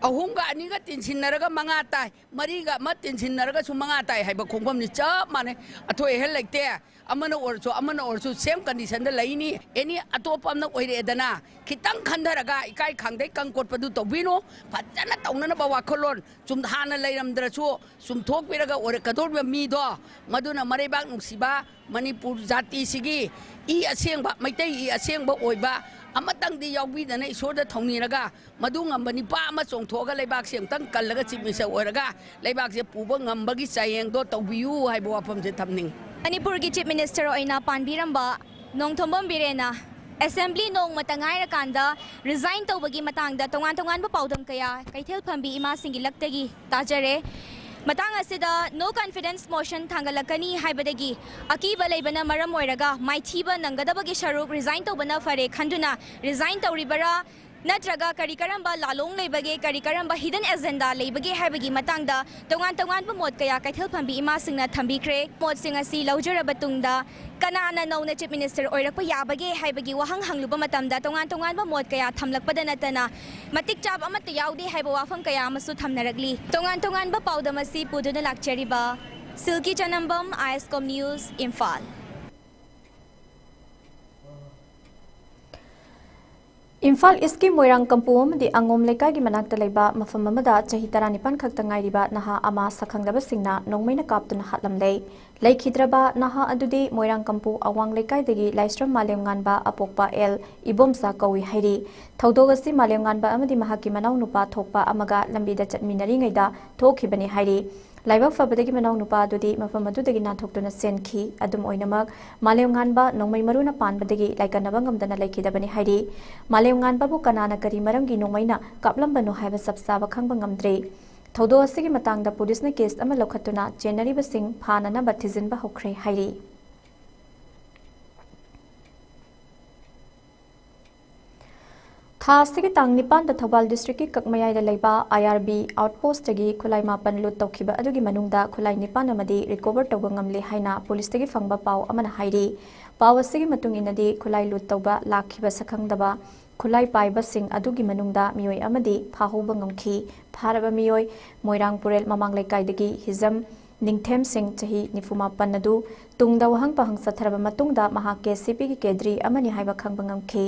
ꯑꯍꯨꯝꯒ ꯑꯅꯤꯒ ꯇꯤꯟꯁꯤꯟꯅꯔꯒ ꯃꯉꯥ ꯇꯥꯏ, ꯃꯔꯤꯒ ꯑꯃ ꯇꯤꯟꯁꯤꯟꯅꯔꯒꯁꯨ ꯃꯉꯥ ꯇꯥꯏ ꯍꯥꯏꯕ ꯈꯣꯡꯐꯝꯅꯤ꯫ ꯆꯞ ꯃꯥꯟꯅꯩ, ꯑꯊꯣꯏ ꯑꯍꯦꯟ ꯂꯩꯇꯦ꯫ ꯑꯃꯅ ꯑꯣꯏꯔꯁꯨ, ꯑꯃꯅ ꯑꯣꯏꯔꯁꯨ, ꯁꯦꯝ ꯀꯟꯗꯤꯁꯟꯗ ꯂꯩꯅꯤ꯫ ꯑꯦꯅꯤ ꯑꯇꯣꯞꯄ ꯑꯃꯅ ꯑꯣꯏꯔꯛꯑꯦꯗꯅ, ꯈꯤꯇꯪ ꯈꯟꯊꯔꯒ ꯏꯀꯥꯏ ꯈꯪꯗꯩ ꯀꯪ ꯀꯣꯠꯄꯗꯨ ꯇꯧꯕꯤꯅꯨ꯫ ꯐꯖꯅ ꯇꯧꯅꯅꯕ ꯋꯥꯈꯜꯂꯣꯟ, ꯆꯨꯝ, ꯍꯥꯟꯅ ꯂꯩꯔꯝꯗ꯭ꯔꯁꯨ ꯆꯨꯝꯊꯣꯛꯄꯤꯔꯒ ꯑꯣꯏꯔꯛꯀꯗꯧꯔꯤꯕ ꯃꯤꯗꯣ, ꯃꯗꯨꯅ ꯃꯔꯩꯕꯥꯛ ꯅꯨꯡꯁꯤꯕ ꯃꯅꯤꯄꯨꯔ ꯖꯥꯇꯤꯁꯤꯒꯤ ꯏ ꯑꯁꯦꯡꯕ, ꯃꯩꯇꯩ ꯏ ꯑꯁꯦꯡꯕ ꯑꯣꯏꯕ ꯑꯃꯇꯪꯗꯤ ꯌꯥꯎꯕꯤꯗꯅ ꯏꯁꯣꯔꯗ ꯊꯧꯅꯤꯔꯒ, ꯃꯗꯨ ꯉꯝꯕ ꯅꯤꯄꯥ ꯑꯃ ꯆꯣꯡꯊꯣꯛꯑꯒ ꯂꯩꯕꯥꯛꯁꯦ ꯑꯃꯨꯛꯇꯪ ꯀꯜꯂꯒ Chief Minister ꯑꯣꯏꯔꯒ ꯂꯩꯕꯥꯛꯁꯦ ꯄꯨꯕ ꯉꯝꯕꯒꯤ ꯆꯥꯌꯦꯡꯗꯣ ꯇꯧꯕꯤꯌꯨ ꯍꯥꯏꯕ ꯋꯥꯐꯝꯁꯦ ꯊꯝꯅꯤꯡꯉꯤ꯫ ꯃꯅꯤꯄꯨꯔꯒꯤ Chief Minister ꯑꯣꯏꯅ ꯄꯥꯟꯕꯤꯔꯝꯕ ꯅꯣꯡꯊꯣꯝꯕꯝ ꯕꯤꯔꯦꯟꯅ Assembly ꯅꯣꯡꯃꯇ ꯉꯥꯏꯔꯀꯥꯟꯗ resign ꯇꯧꯕꯒꯤ ꯃꯇꯥꯡꯗ ꯇꯣꯉꯥꯟ ꯇꯣꯉꯥꯟꯕ ꯄꯥꯎꯗꯝ ꯀꯌꯥ ꯀꯩꯊꯦꯜ ꯐꯝꯕꯤ ꯏꯃꯥꯁꯤꯡꯒꯤ ꯂꯛꯇꯒꯤ ꯇꯥꯖꯔꯦ꯫ ꯃꯇꯥꯡ ꯑꯁꯤꯗ no confidence motion ꯊꯥꯡꯒꯠꯂꯛꯀꯅꯤ ꯍꯥꯏꯕꯗꯒꯤ ꯑꯀꯤꯕ ꯂꯩꯕꯅ ꯃꯔꯝ ꯑꯣꯏꯔꯒ ꯃꯥꯏꯊꯤꯕ ꯅꯪꯒꯗꯕꯒꯤ ꯁꯔꯨꯛ resign ꯇꯧꯕꯅ ꯐꯔꯦ ꯈꯟꯗꯨꯅ resign ꯇꯧꯔꯤꯕꯔꯥ? ꯅꯠꯇ꯭ꯔꯒ ꯀꯔꯤ ꯀꯔꯝꯕ ꯂꯥꯂꯣꯡ ꯂꯩꯕꯒꯦ, ꯀꯔꯤ ꯀꯔꯝꯕ hidden agenda ꯂꯩꯕꯒꯦ ꯍꯥꯏꯕꯒꯤ ꯃꯇꯥꯡꯗ ꯇꯣꯉꯥꯟ ꯇꯣꯉꯥꯟꯕ ꯃꯣꯠ ꯀꯌꯥ ꯀꯩꯊꯦꯜ ꯐꯝꯕꯤ ꯏꯃꯥꯁꯤꯡꯅ ꯊꯝꯕꯤꯈ꯭ꯔꯦ꯫ ꯃꯣꯠꯁꯤꯡ ꯑꯁꯤ ꯂꯧꯖꯔꯕ ꯇꯨꯡꯗ ꯀꯅꯥꯅ ꯅꯧꯅ Chief Minister ꯑꯣꯏꯔꯛꯄ ꯌꯥꯕꯒꯦ ꯍꯥꯏꯕꯒꯤ ꯋꯥꯍꯪ ꯍꯪꯂꯨꯕ ꯃꯇꯝꯗ ꯇꯣꯉꯥꯟ ꯇꯣꯉꯥꯟꯕ ꯃꯣꯠ ꯀꯌꯥ ꯊꯝꯂꯛꯄꯗ ꯅꯠꯇꯅ ꯃꯇꯤꯛ ꯆꯥꯕ ꯑꯃꯠꯇ ꯌꯥꯎꯗꯦ ꯍꯥꯏꯕ ꯋꯥꯐꯝ ꯀꯌꯥ ꯑꯃꯁꯨ ꯊꯝꯅꯔꯛꯂꯤ꯫ ꯇꯣꯉꯥꯟ ꯇꯣꯉꯥꯟꯕ ꯄꯥꯎꯗꯝ ꯑꯁꯤ ꯄꯨꯗꯨꯅ ꯂꯥꯛꯆꯔꯤꯕ ꯁꯤꯜꯀꯤ ꯆꯅꯝꯕꯝ, ISCOM News, ꯏꯝꯐꯥꯜ꯫ ꯏꯝꯐꯥꯜ ꯏꯁꯀꯤ ꯃꯣꯏꯔꯥꯡ ꯀꯝꯄꯨ ꯑꯃꯗꯤ ꯑꯉꯣꯝ ꯂꯩꯀꯥꯏꯒꯤ ꯃꯅꯥꯛꯇ ꯂꯩꯕ ꯃꯐꯝ ꯑꯃꯗ ꯆꯍꯤ ꯇꯔꯥꯅꯤꯄꯥꯟ ꯈꯛꯇ ꯉꯥꯏꯔꯤꯕ ꯅꯍꯥ ꯑꯃ ꯁꯛꯈꯪꯗꯕꯁꯤꯡꯅ ꯅꯣꯡꯃꯩꯅ ꯀꯥꯞꯇꯨꯅ ꯍꯥꯠꯂꯝꯂꯦ꯫ ꯂꯩꯈꯤꯗ꯭ꯔꯕ ꯅꯍꯥ ꯑꯗꯨꯗꯤ ꯃꯣꯏꯔꯥꯡ ꯀꯝꯄꯨ ꯑꯋꯥꯡ ꯂꯩꯀꯥꯏꯗꯒꯤ ꯂꯥꯏꯁ꯭ꯔꯝ ꯃꯥꯂꯦꯝꯉꯥꯟꯕ ꯑꯄꯣꯛꯄ ꯑꯦꯜ ꯏꯕꯣꯝꯆꯥ ꯀꯧꯏ ꯍꯥꯏꯔꯤ꯫ ꯊꯧꯗꯣꯛ ꯑꯁꯤ ꯃꯥꯂꯦꯝꯉꯥꯟꯕ ꯑꯃꯗꯤ ꯃꯍꯥꯛꯀꯤ ꯃꯅꯥꯎꯅꯨꯄꯥ ꯊꯣꯛꯄ ꯑꯃꯒ ꯂꯝꯕꯤꯗ ꯆꯠꯃꯤꯟꯅꯔꯤꯉꯩꯗ ꯊꯣꯛꯈꯤꯕꯅꯤ ꯍꯥꯏꯔꯤ꯫ ꯂꯥꯏꯕꯛ ꯐꯕꯗꯒꯤ ꯃꯅꯥꯎꯅꯨꯄꯥ ꯑꯗꯨꯗꯤ ꯃꯐꯝ ꯑꯗꯨꯗꯒꯤ ꯅꯥꯟꯊꯣꯛꯇꯨꯅ ꯆꯦꯟꯈꯤ꯫ ꯑꯗꯨꯝ ꯑꯣꯏꯅꯃꯛ, ꯃꯥꯂꯦꯝꯉꯥꯟꯕ ꯅꯣꯡꯃꯩ ꯃꯔꯨꯅ ꯄꯥꯟꯕꯗꯒꯤ ꯂꯥꯏꯀꯠꯅꯕ ꯉꯝꯗꯅ ꯂꯩꯈꯤꯗꯕꯅꯤ ꯍꯥꯏꯔꯤ꯫ ꯃꯥꯂꯦꯝꯉꯥꯟꯕꯕꯨ ꯀꯅꯥꯅ ꯀꯔꯤ ꯃꯔꯝꯒꯤ ꯅꯣꯡꯃꯩꯅ ꯀꯥꯞꯂꯝꯕꯅꯣ ꯍꯥꯏꯕ ꯆꯞ ꯆꯥꯕ ꯈꯪꯕ ꯉꯝꯗ꯭ꯔꯤ꯫ ꯊꯧꯗꯣꯛ ꯑꯁꯤꯒꯤ ꯃꯇꯥꯡꯗ ꯄꯨꯂꯤꯁꯅ ꯀꯦꯁ ꯑꯃ ꯂꯧꯈꯠꯇꯨꯅ ꯆꯦꯟꯅꯔꯤꯕꯁꯤꯡ ꯐꯥꯅꯅꯕ ꯊꯤꯖꯤꯟꯕ ꯍꯧꯈ꯭ꯔꯦ ꯍꯥꯏꯔꯤ꯫ ꯊꯥ ꯑꯁꯤꯒꯤ ꯇꯥꯡ ꯅꯤꯄꯥꯟꯗ ꯊꯧꯕꯥꯜ ꯗꯤꯁꯇ꯭ꯔꯤꯛꯀꯤ ꯀꯛꯃꯌꯥꯏꯗ ꯂꯩꯕ IRB outpostꯇꯒꯤ ꯈꯨꯠꯂꯥꯏ ꯃꯥꯄꯟ ꯂꯨꯠ ꯇꯧꯈꯤꯕ ꯑꯗꯨꯒꯤ ꯃꯅꯨꯡꯗ ꯈꯨꯠꯂꯥꯏ ꯅꯤꯄꯥꯟ ꯑꯃꯗꯤ recover ꯇꯧꯕ ꯉꯝꯂꯦ ꯍꯥꯏꯅ ꯄꯨꯂꯤꯁꯇꯒꯤ ꯐꯪꯕ ꯄꯥꯎ ꯑꯃꯅ ꯍꯥꯏꯔꯤ꯫ ꯄꯥꯎ ꯑꯁꯤꯒꯤ ꯃꯇꯨꯡ ꯏꯟꯅꯗꯤ, ꯈꯨꯠꯂꯥꯏ ꯂꯨꯠ ꯇꯧꯕ ꯂꯥꯛꯈꯤꯕ ꯁꯛꯈꯪꯗꯕ ꯈꯨꯠꯂꯥꯏ ꯄꯥꯏꯕꯁꯤꯡ ꯑꯗꯨꯒꯤ ꯃꯅꯨꯡꯗ ꯃꯤꯑꯣꯏ ꯑꯃꯗꯤ ꯐꯥꯍꯧꯕ ꯉꯝꯈꯤ꯫ ꯐꯥꯔꯕ ꯃꯤꯑꯣꯏ ꯃꯣꯏꯔꯥꯡ ꯄꯨꯔꯦꯜ ꯃꯃꯥꯡ ꯂꯩꯀꯥꯏꯗꯒꯤ ꯍꯤꯖꯝ ꯅꯤꯡꯊꯦꯝ ꯁꯤꯡ, ꯆꯍꯤ ꯅꯤꯐꯨ ꯃꯥꯄꯟ ꯑꯗꯨ ꯇꯨꯡꯗ ꯋꯥꯍꯪ ꯄꯥꯍꯪ ꯆꯠꯊꯔꯕ ꯃꯇꯨꯡꯗ ꯃꯍꯥꯛ ꯀꯦ ꯁꯤ ꯄꯤꯒꯤ ꯀꯦꯗ꯭ꯔꯤ ꯑꯃꯅꯤ ꯍꯥꯏꯕ ꯈꯪꯕ ꯉꯝꯈꯤ꯫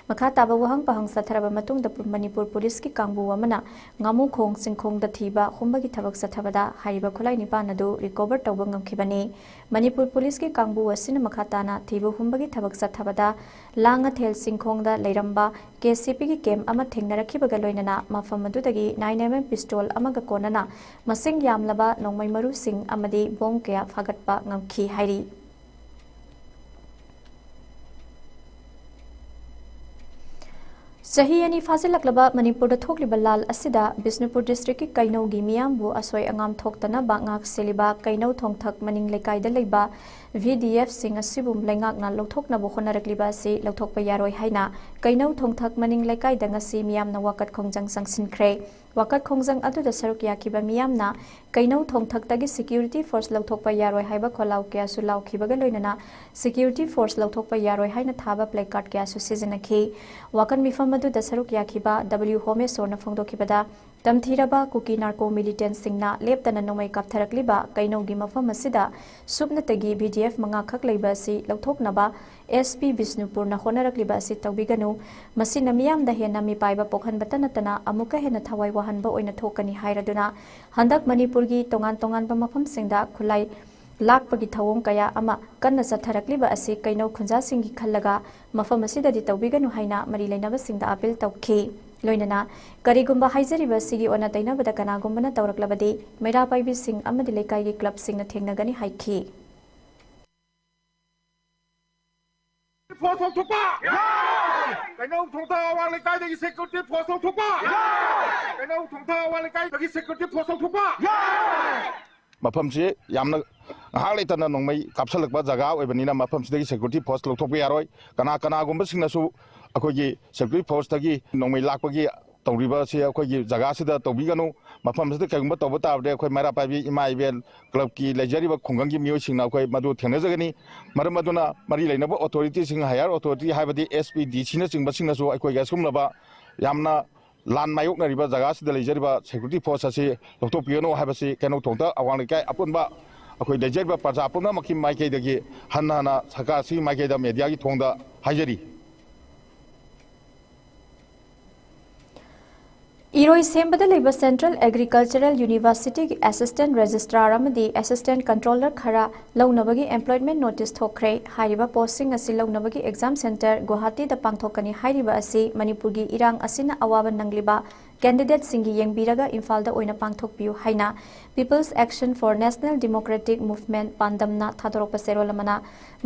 ꯃꯈꯥ ꯇꯥꯕ ꯋꯥꯍꯪ ꯄꯥꯍꯪ ꯆꯠꯊꯔꯕ ꯃꯇꯨꯡꯗ ꯄꯨ-, ꯃꯅꯤꯄꯨꯔ ꯄꯨꯂꯤꯁꯀꯤ ꯀꯥꯡꯕꯨ ꯑꯃꯅ ꯉꯥꯃꯨꯈꯣꯡ ꯆꯤꯡꯈꯣꯡꯗ ꯊꯤꯕ ꯍꯨꯝꯕꯒꯤ ꯊꯕꯛ ꯆꯠꯊꯕꯗ ꯍꯥꯏꯔꯤꯕ ꯈꯨꯠꯂꯥꯏ ꯅꯤꯄꯥꯟ ꯑꯗꯨ ꯔꯤꯀꯣꯚꯔ ꯇꯧꯕ ꯉꯝꯈꯤꯕꯅꯤ꯫ ꯃꯅꯤꯄꯨꯔ ꯄꯨꯂꯤꯁꯀꯤ ꯀꯥꯡꯕꯨ ꯑꯁꯤꯅ ꯃꯈꯥ ꯇꯥꯅ ꯊꯤꯕ ꯍꯨꯝꯕꯒꯤ ꯊꯕꯛ ꯆꯠꯊꯕꯗ ꯂꯥꯡꯉꯊꯦꯜ ꯆꯤꯡꯈꯣꯡꯗ ꯂꯩꯔꯝꯕ ꯀꯦ ꯁꯤ ꯄꯤꯒꯤ ꯀꯦꯝ ꯑꯃ ꯊꯦꯡꯅꯔꯛꯈꯤꯕꯒ ꯂꯣꯏꯅꯅ ꯃꯐꯝ ꯑꯗꯨꯗꯒꯤ ꯅꯥꯏꯟ ꯑꯦꯝ ꯑꯦꯝ ꯄꯤꯁꯇꯣꯜ ꯑꯃꯒ ꯀꯣꯟꯅꯅ ꯃꯁꯤꯡ ꯌꯥꯝꯂꯕ ꯅꯣꯡꯃꯩ ꯃꯔꯨꯁꯤꯡ ꯑꯃꯗꯤ ꯕꯣꯝ ꯀꯌꯥ ꯐꯥꯒꯠꯄ ꯉꯝꯈꯤ ꯍꯥꯏꯔꯤ꯫ ꯆꯍꯤ ꯑꯅꯤ ꯐꯥꯖꯤꯜꯂꯛꯂꯕ ꯃꯅꯤꯄꯨꯔꯗ ꯊꯣꯛꯂꯤꯕ ꯂꯥꯜ ꯑꯁꯤꯗ ꯕꯤꯁꯅꯨꯄꯨꯔ ꯗꯤꯁꯇ꯭ꯔꯤꯛꯀꯤ ꯀꯩꯅꯧꯒꯤ ꯃꯤꯌꯥꯝꯕꯨ ꯑꯁꯣꯏ ꯑꯉꯥꯝ ꯊꯣꯛꯇꯅꯕ ꯉꯥꯛ ꯁꯦꯜꯂꯤꯕ ꯀꯩꯅꯧ ꯊꯣꯡꯊꯛ ꯃꯅꯤꯡ ꯂꯩꯀꯥꯏꯗ ꯂꯩꯕ ꯚꯤ ꯗꯤ ꯑꯦꯐꯁꯤꯡ ꯑꯁꯤꯕꯨ ꯂꯩꯉꯥꯛꯅ ꯂꯧꯊꯣꯛꯅꯕ ꯍꯣꯠꯅꯔꯛꯂꯤꯕ ꯑꯁꯤ ꯂꯧꯊꯣꯛꯄ ꯌꯥꯔꯣꯏ ꯍꯥꯏꯅ ꯀꯩꯅꯧ ꯊꯣꯡꯊꯛ ꯃꯅꯤꯡ ꯂꯩꯀꯥꯏꯗ ꯉꯁꯤ ꯃꯤꯌꯥꯝꯅ ꯋꯥꯀꯠ ꯈꯣꯡꯖꯪ ꯆꯪꯁꯤꯟꯈ꯭ꯔꯦ꯫ ꯋꯥꯀꯠ ꯈꯣꯡꯖꯪ ꯑꯗꯨꯗ ꯁꯔꯨꯛ ꯌꯥꯈꯤꯕ ꯃꯤꯌꯥꯝꯅ ꯀꯩꯅꯧ ꯊꯣꯡꯊꯛꯇꯒꯤ ꯁꯦꯀ꯭ꯌꯨꯔꯤꯇꯤ ꯐꯣꯔꯁ ꯂꯧꯊꯣꯛꯄ ꯌꯥꯔꯣꯏ ꯍꯥꯏꯕ ꯈꯣꯜꯂꯥꯎ ꯀꯌꯥꯁꯨ ꯂꯥꯎꯈꯤꯕꯒ ꯂꯣꯏꯅꯅ ꯁꯦꯀ꯭ꯌꯨꯔꯤꯇꯤ ꯐꯣꯔꯁ ꯂꯧꯊꯣꯛꯄ ꯌꯥꯔꯣꯏ ꯍꯥꯏꯅ ꯊꯥꯕ ꯄ꯭ꯂꯦꯀꯥꯔꯗ ꯀꯌꯥꯁꯨ ꯁꯤꯖꯤꯟꯅꯈꯤ꯫ ꯋꯥꯀꯠ ꯃꯤꯐꯝ ꯑꯗꯨꯗ ꯁꯔꯨꯛ ꯌꯥꯈꯤꯕ ꯗꯕ꯭ꯂꯤꯎ ꯍꯣꯃꯦꯁꯣꯔꯅ ꯐꯣꯡꯗꯣꯛꯈꯤꯕꯗ, ꯇꯝꯊꯤꯔꯕ ꯀꯨꯀꯤ ꯅꯥꯔꯀꯣ ꯃꯤꯂꯤꯇꯦꯟꯠꯁꯤꯡꯅ ꯂꯦꯞꯇꯅ ꯅꯣꯡꯃꯩ ꯀꯥꯞꯊꯔꯛꯂꯤꯕ ꯀꯩꯅꯧꯒꯤ ꯃꯐꯝ ꯑꯁꯤꯗ ꯁꯨꯞꯅꯇꯒꯤ ꯚꯤ ꯗꯤ ꯑꯦꯐ ꯃꯉꯥꯈꯛ ꯂꯩꯕ ꯑꯁꯤ ꯂꯧꯊꯣꯛꯅꯕ ꯑꯦꯁ ꯄꯤ ꯕꯤꯁꯅꯨꯄꯨꯔꯅ ꯍꯣꯠꯅꯔꯛꯂꯤꯕ ꯑꯁꯤ ꯇꯧꯕꯤꯒꯅꯨ꯫ ꯃꯁꯤꯅ ꯃꯤꯌꯥꯝꯗ ꯍꯦꯟꯅ ꯃꯤꯄꯥꯏꯕ ꯄꯣꯛꯍꯟꯕꯇ ꯅꯠꯇꯅ ꯑꯃꯨꯛꯀ ꯍꯦꯟꯅ ꯊꯋꯥꯏ ꯋꯥꯍꯟꯕ ꯑꯣꯏꯅ ꯊꯣꯛꯀꯅꯤ ꯍꯥꯏꯔꯗꯨꯅ ꯍꯟꯗꯛ ꯃꯅꯤꯄꯨꯔꯒꯤ ꯇꯣꯉꯥꯟ ꯇꯣꯉꯥꯟꯕ ꯃꯐꯝꯁꯤꯡꯗ ꯈꯨꯠꯂꯥꯏ ꯂꯥꯛꯄꯒꯤ ꯊꯧꯑꯣꯡ ꯀꯌꯥ ꯑꯃ ꯀꯟꯅ ꯆꯠꯊꯔꯛꯂꯤꯕ ꯑꯁꯤ ꯀꯩꯅꯧ ꯈꯨꯟꯖꯥꯁꯤꯡꯒꯤ ꯈꯜꯂꯒ ꯃꯐꯝ ꯑꯁꯤꯗꯗꯤ ꯇꯧꯕꯤꯒꯅꯨ ꯍꯥꯏꯅ ꯃꯔꯤ ꯂꯩꯅꯕꯁꯤꯡꯗ ꯑꯥꯄꯤꯜ ꯇꯧꯈꯤ꯫ ꯂꯣꯏꯅꯅ ꯀꯔꯤꯒꯨꯝꯕ ꯍꯥꯏꯖꯔꯤꯕ ꯑꯁꯤꯒꯤ ꯑꯣꯟꯅ ꯇꯩꯅꯕꯗ ꯀꯅꯥꯒꯨꯝꯕꯅ ꯇꯧꯔꯛꯂꯕꯗꯤ ꯃꯩꯔꯥ ꯄꯥꯏꯕꯤꯁꯤꯡ ꯑꯃꯗꯤ ꯂꯩꯀꯥꯏꯒꯤ ꯀ꯭ꯂꯕꯁꯤꯡꯅ ꯊꯦꯡꯅꯒꯅꯤ ꯍꯥꯏꯈꯤ꯫ ꯐꯣꯔꯁ ꯂꯧꯊꯣꯛꯄ! ꯀꯩꯅꯧ ꯊꯣꯡꯊꯥ ꯑꯋꯥꯡ ꯂꯩꯀꯥꯏꯗꯒꯤ ꯁꯦꯀ꯭ꯌꯨꯔꯤꯇꯤ ꯐꯣꯔꯁ ꯂꯧꯊꯣꯛꯄ! ꯀꯩꯅꯧ ꯊꯣꯡꯊꯥ ꯑꯋꯥꯡ ꯂꯩꯀꯥꯏꯗꯒꯤ ꯁꯦꯀ꯭ꯌꯨꯔꯤꯇꯤ ꯐꯣꯔꯁ ꯂꯧꯊꯣꯛꯄ! ꯃꯐꯝꯁꯤ ꯌꯥꯝꯅ ꯉꯥꯏꯍꯥꯛ ꯂꯩꯇꯅ ꯅꯣꯡꯃꯩ ꯀꯥꯞꯁꯤꯜꯂꯛꯄ ꯖꯒꯥ ꯑꯣꯏꯕꯅꯤꯅ ꯃꯐꯝꯁꯤꯗꯒꯤ ꯁꯦꯀ꯭ꯌꯨꯔꯤꯇꯤ ꯐꯣꯔꯁ ꯂꯧꯊꯣꯛꯄ ꯌꯥꯔꯣꯏ꯫ ꯀꯅꯥ ꯀꯅꯥꯒꯨꯝꯕꯁꯤꯡꯅꯁꯨ ꯑꯩꯈꯣꯏꯒꯤ ꯁꯦꯀ꯭ꯌꯨꯔꯤꯇꯤ ꯐꯣꯔꯁꯇꯒꯤ ꯅꯣꯡꯃꯩ ꯂꯥꯛꯄꯒꯤ ꯇꯧꯔꯤꯕ ꯑꯁꯤ ꯑꯩꯈꯣꯏꯒꯤ ꯖꯒꯥꯁꯤꯗ ꯇꯧꯕꯤꯒꯅꯨ꯫ ꯃꯐꯝꯁꯤꯗ ꯀꯔꯤꯒꯨꯝꯕ ꯇꯧꯕ ꯇꯥꯔꯕꯗꯤ ꯑꯩꯈꯣꯏ ꯃꯩꯔꯥ ꯄꯥꯏꯕꯤ ꯏꯃꯥ ꯏꯕꯦꯟ ꯀ꯭ꯂꯕꯀꯤ ꯂꯩꯖꯔꯤꯕ ꯈꯨꯡꯒꯪꯒꯤ ꯃꯤꯑꯣꯏꯁꯤꯡꯅ ꯑꯩꯈꯣꯏ ꯃꯗꯨ ꯊꯦꯡꯅꯖꯒꯅꯤ꯫ ꯃꯔꯝ ꯑꯗꯨꯅ ꯃꯔꯤ ꯂꯩꯅꯕ ꯑꯣꯊꯣꯔꯤꯇꯤꯁꯤꯡ, ꯍꯥꯌꯔ ꯑꯣꯊꯣꯔꯤꯇꯤ ꯍꯥꯏꯕꯗꯤ ꯑꯦꯁ ꯄꯤ, ꯗꯤ ꯁꯤꯅꯆꯤꯡꯕꯁꯤꯡꯅꯁꯨ ꯑꯩꯈꯣꯏꯒꯤ ꯑꯁꯤꯒꯨꯝꯂꯕ ꯌꯥꯝꯅ ꯂꯥꯟ ꯃꯥꯌꯣꯛꯅꯔꯤꯕ ꯖꯒꯥꯁꯤꯗ ꯂꯩꯖꯔꯤꯕ ꯁꯦꯀ꯭ꯌꯨꯔꯤꯇꯤ ꯐꯣꯔꯁ ꯑꯁꯤ ꯂꯧꯊꯣꯛꯄꯤꯒꯅꯨ ꯍꯥꯏꯕꯁꯤ ꯀꯩꯅꯧꯊꯣꯡꯗ ꯑꯋꯥꯡ ꯂꯩꯀꯥꯏ ꯑꯄꯨꯟꯕ ꯑꯩꯈꯣꯏ ꯂꯩꯖꯔꯤꯕ ꯄ꯭ꯔꯖꯥ ꯄꯨꯝꯅꯃꯛꯀꯤ ꯃꯥꯏꯀꯩꯗꯒꯤ ꯍꯟꯅ ꯍꯟꯅ ꯁꯔꯀꯥꯔꯁꯤꯒꯤ ꯃꯥꯏꯀꯩꯗ, ꯃꯦꯗꯤꯌꯥꯒꯤ ꯊꯣꯡꯗ ꯍꯥꯏꯖꯔꯤ꯫ ꯏꯔꯣꯏꯁꯦꯝꯕꯗ ꯂꯩꯕ ꯁꯦꯟꯇ꯭ꯔꯦꯜ ꯑꯦꯒ꯭ꯔꯤꯀꯜꯆꯔꯦꯜ ꯌꯨꯅꯤꯚꯔꯁꯤꯇꯤꯒꯤ ꯑꯦꯁꯤꯁꯇꯦꯟꯠ ꯔꯦꯖꯤꯁꯇ꯭ꯔꯥꯔ ꯑꯃꯗꯤ ꯑꯦꯁꯤꯁꯇꯦꯟꯠ ꯀꯟꯇ꯭ꯔꯣꯂꯔ ꯈꯔ ꯂꯧꯅꯕꯒꯤ ꯑꯦꯝꯄ꯭ꯂꯣꯏꯃꯦꯟꯠ ꯅꯣꯇꯤꯁ ꯊꯣꯛꯈ꯭ꯔꯦ꯫ ꯍꯥꯏꯔꯤꯕ ꯄꯣꯁꯁꯤꯡ ꯑꯁꯤ ꯂꯧꯅꯕꯒꯤ ꯑꯦꯛꯖꯥꯝ ꯁꯦꯟꯇꯔ ꯒꯨꯋꯥꯍꯥꯇꯤꯗ ꯄꯥꯡꯊꯣꯛꯀꯅꯤ꯫ ꯍꯥꯏꯔꯤꯕ ꯑꯁꯤ ꯃꯅꯤꯄꯨꯔꯒꯤ ꯏꯔꯥꯡ ꯑꯁꯤꯅ ꯑꯋꯥꯕ ꯅꯪꯂꯤꯕ ꯀꯦꯟꯗꯤꯗꯦꯠꯁꯤꯡꯒꯤ ꯌꯦꯡꯕꯤꯔꯒ ꯏꯝꯐꯥꯜꯗ ꯑꯣꯏꯅ ꯄꯥꯡꯊꯣꯛꯄꯤꯌꯨ ꯍꯥꯏꯅ People's Action for National Democratic Movement, ꯄꯥꯟꯗꯝꯅ ꯊꯥꯗꯣꯔꯛꯄ ꯆꯦꯔꯣꯜ ꯑꯃꯅ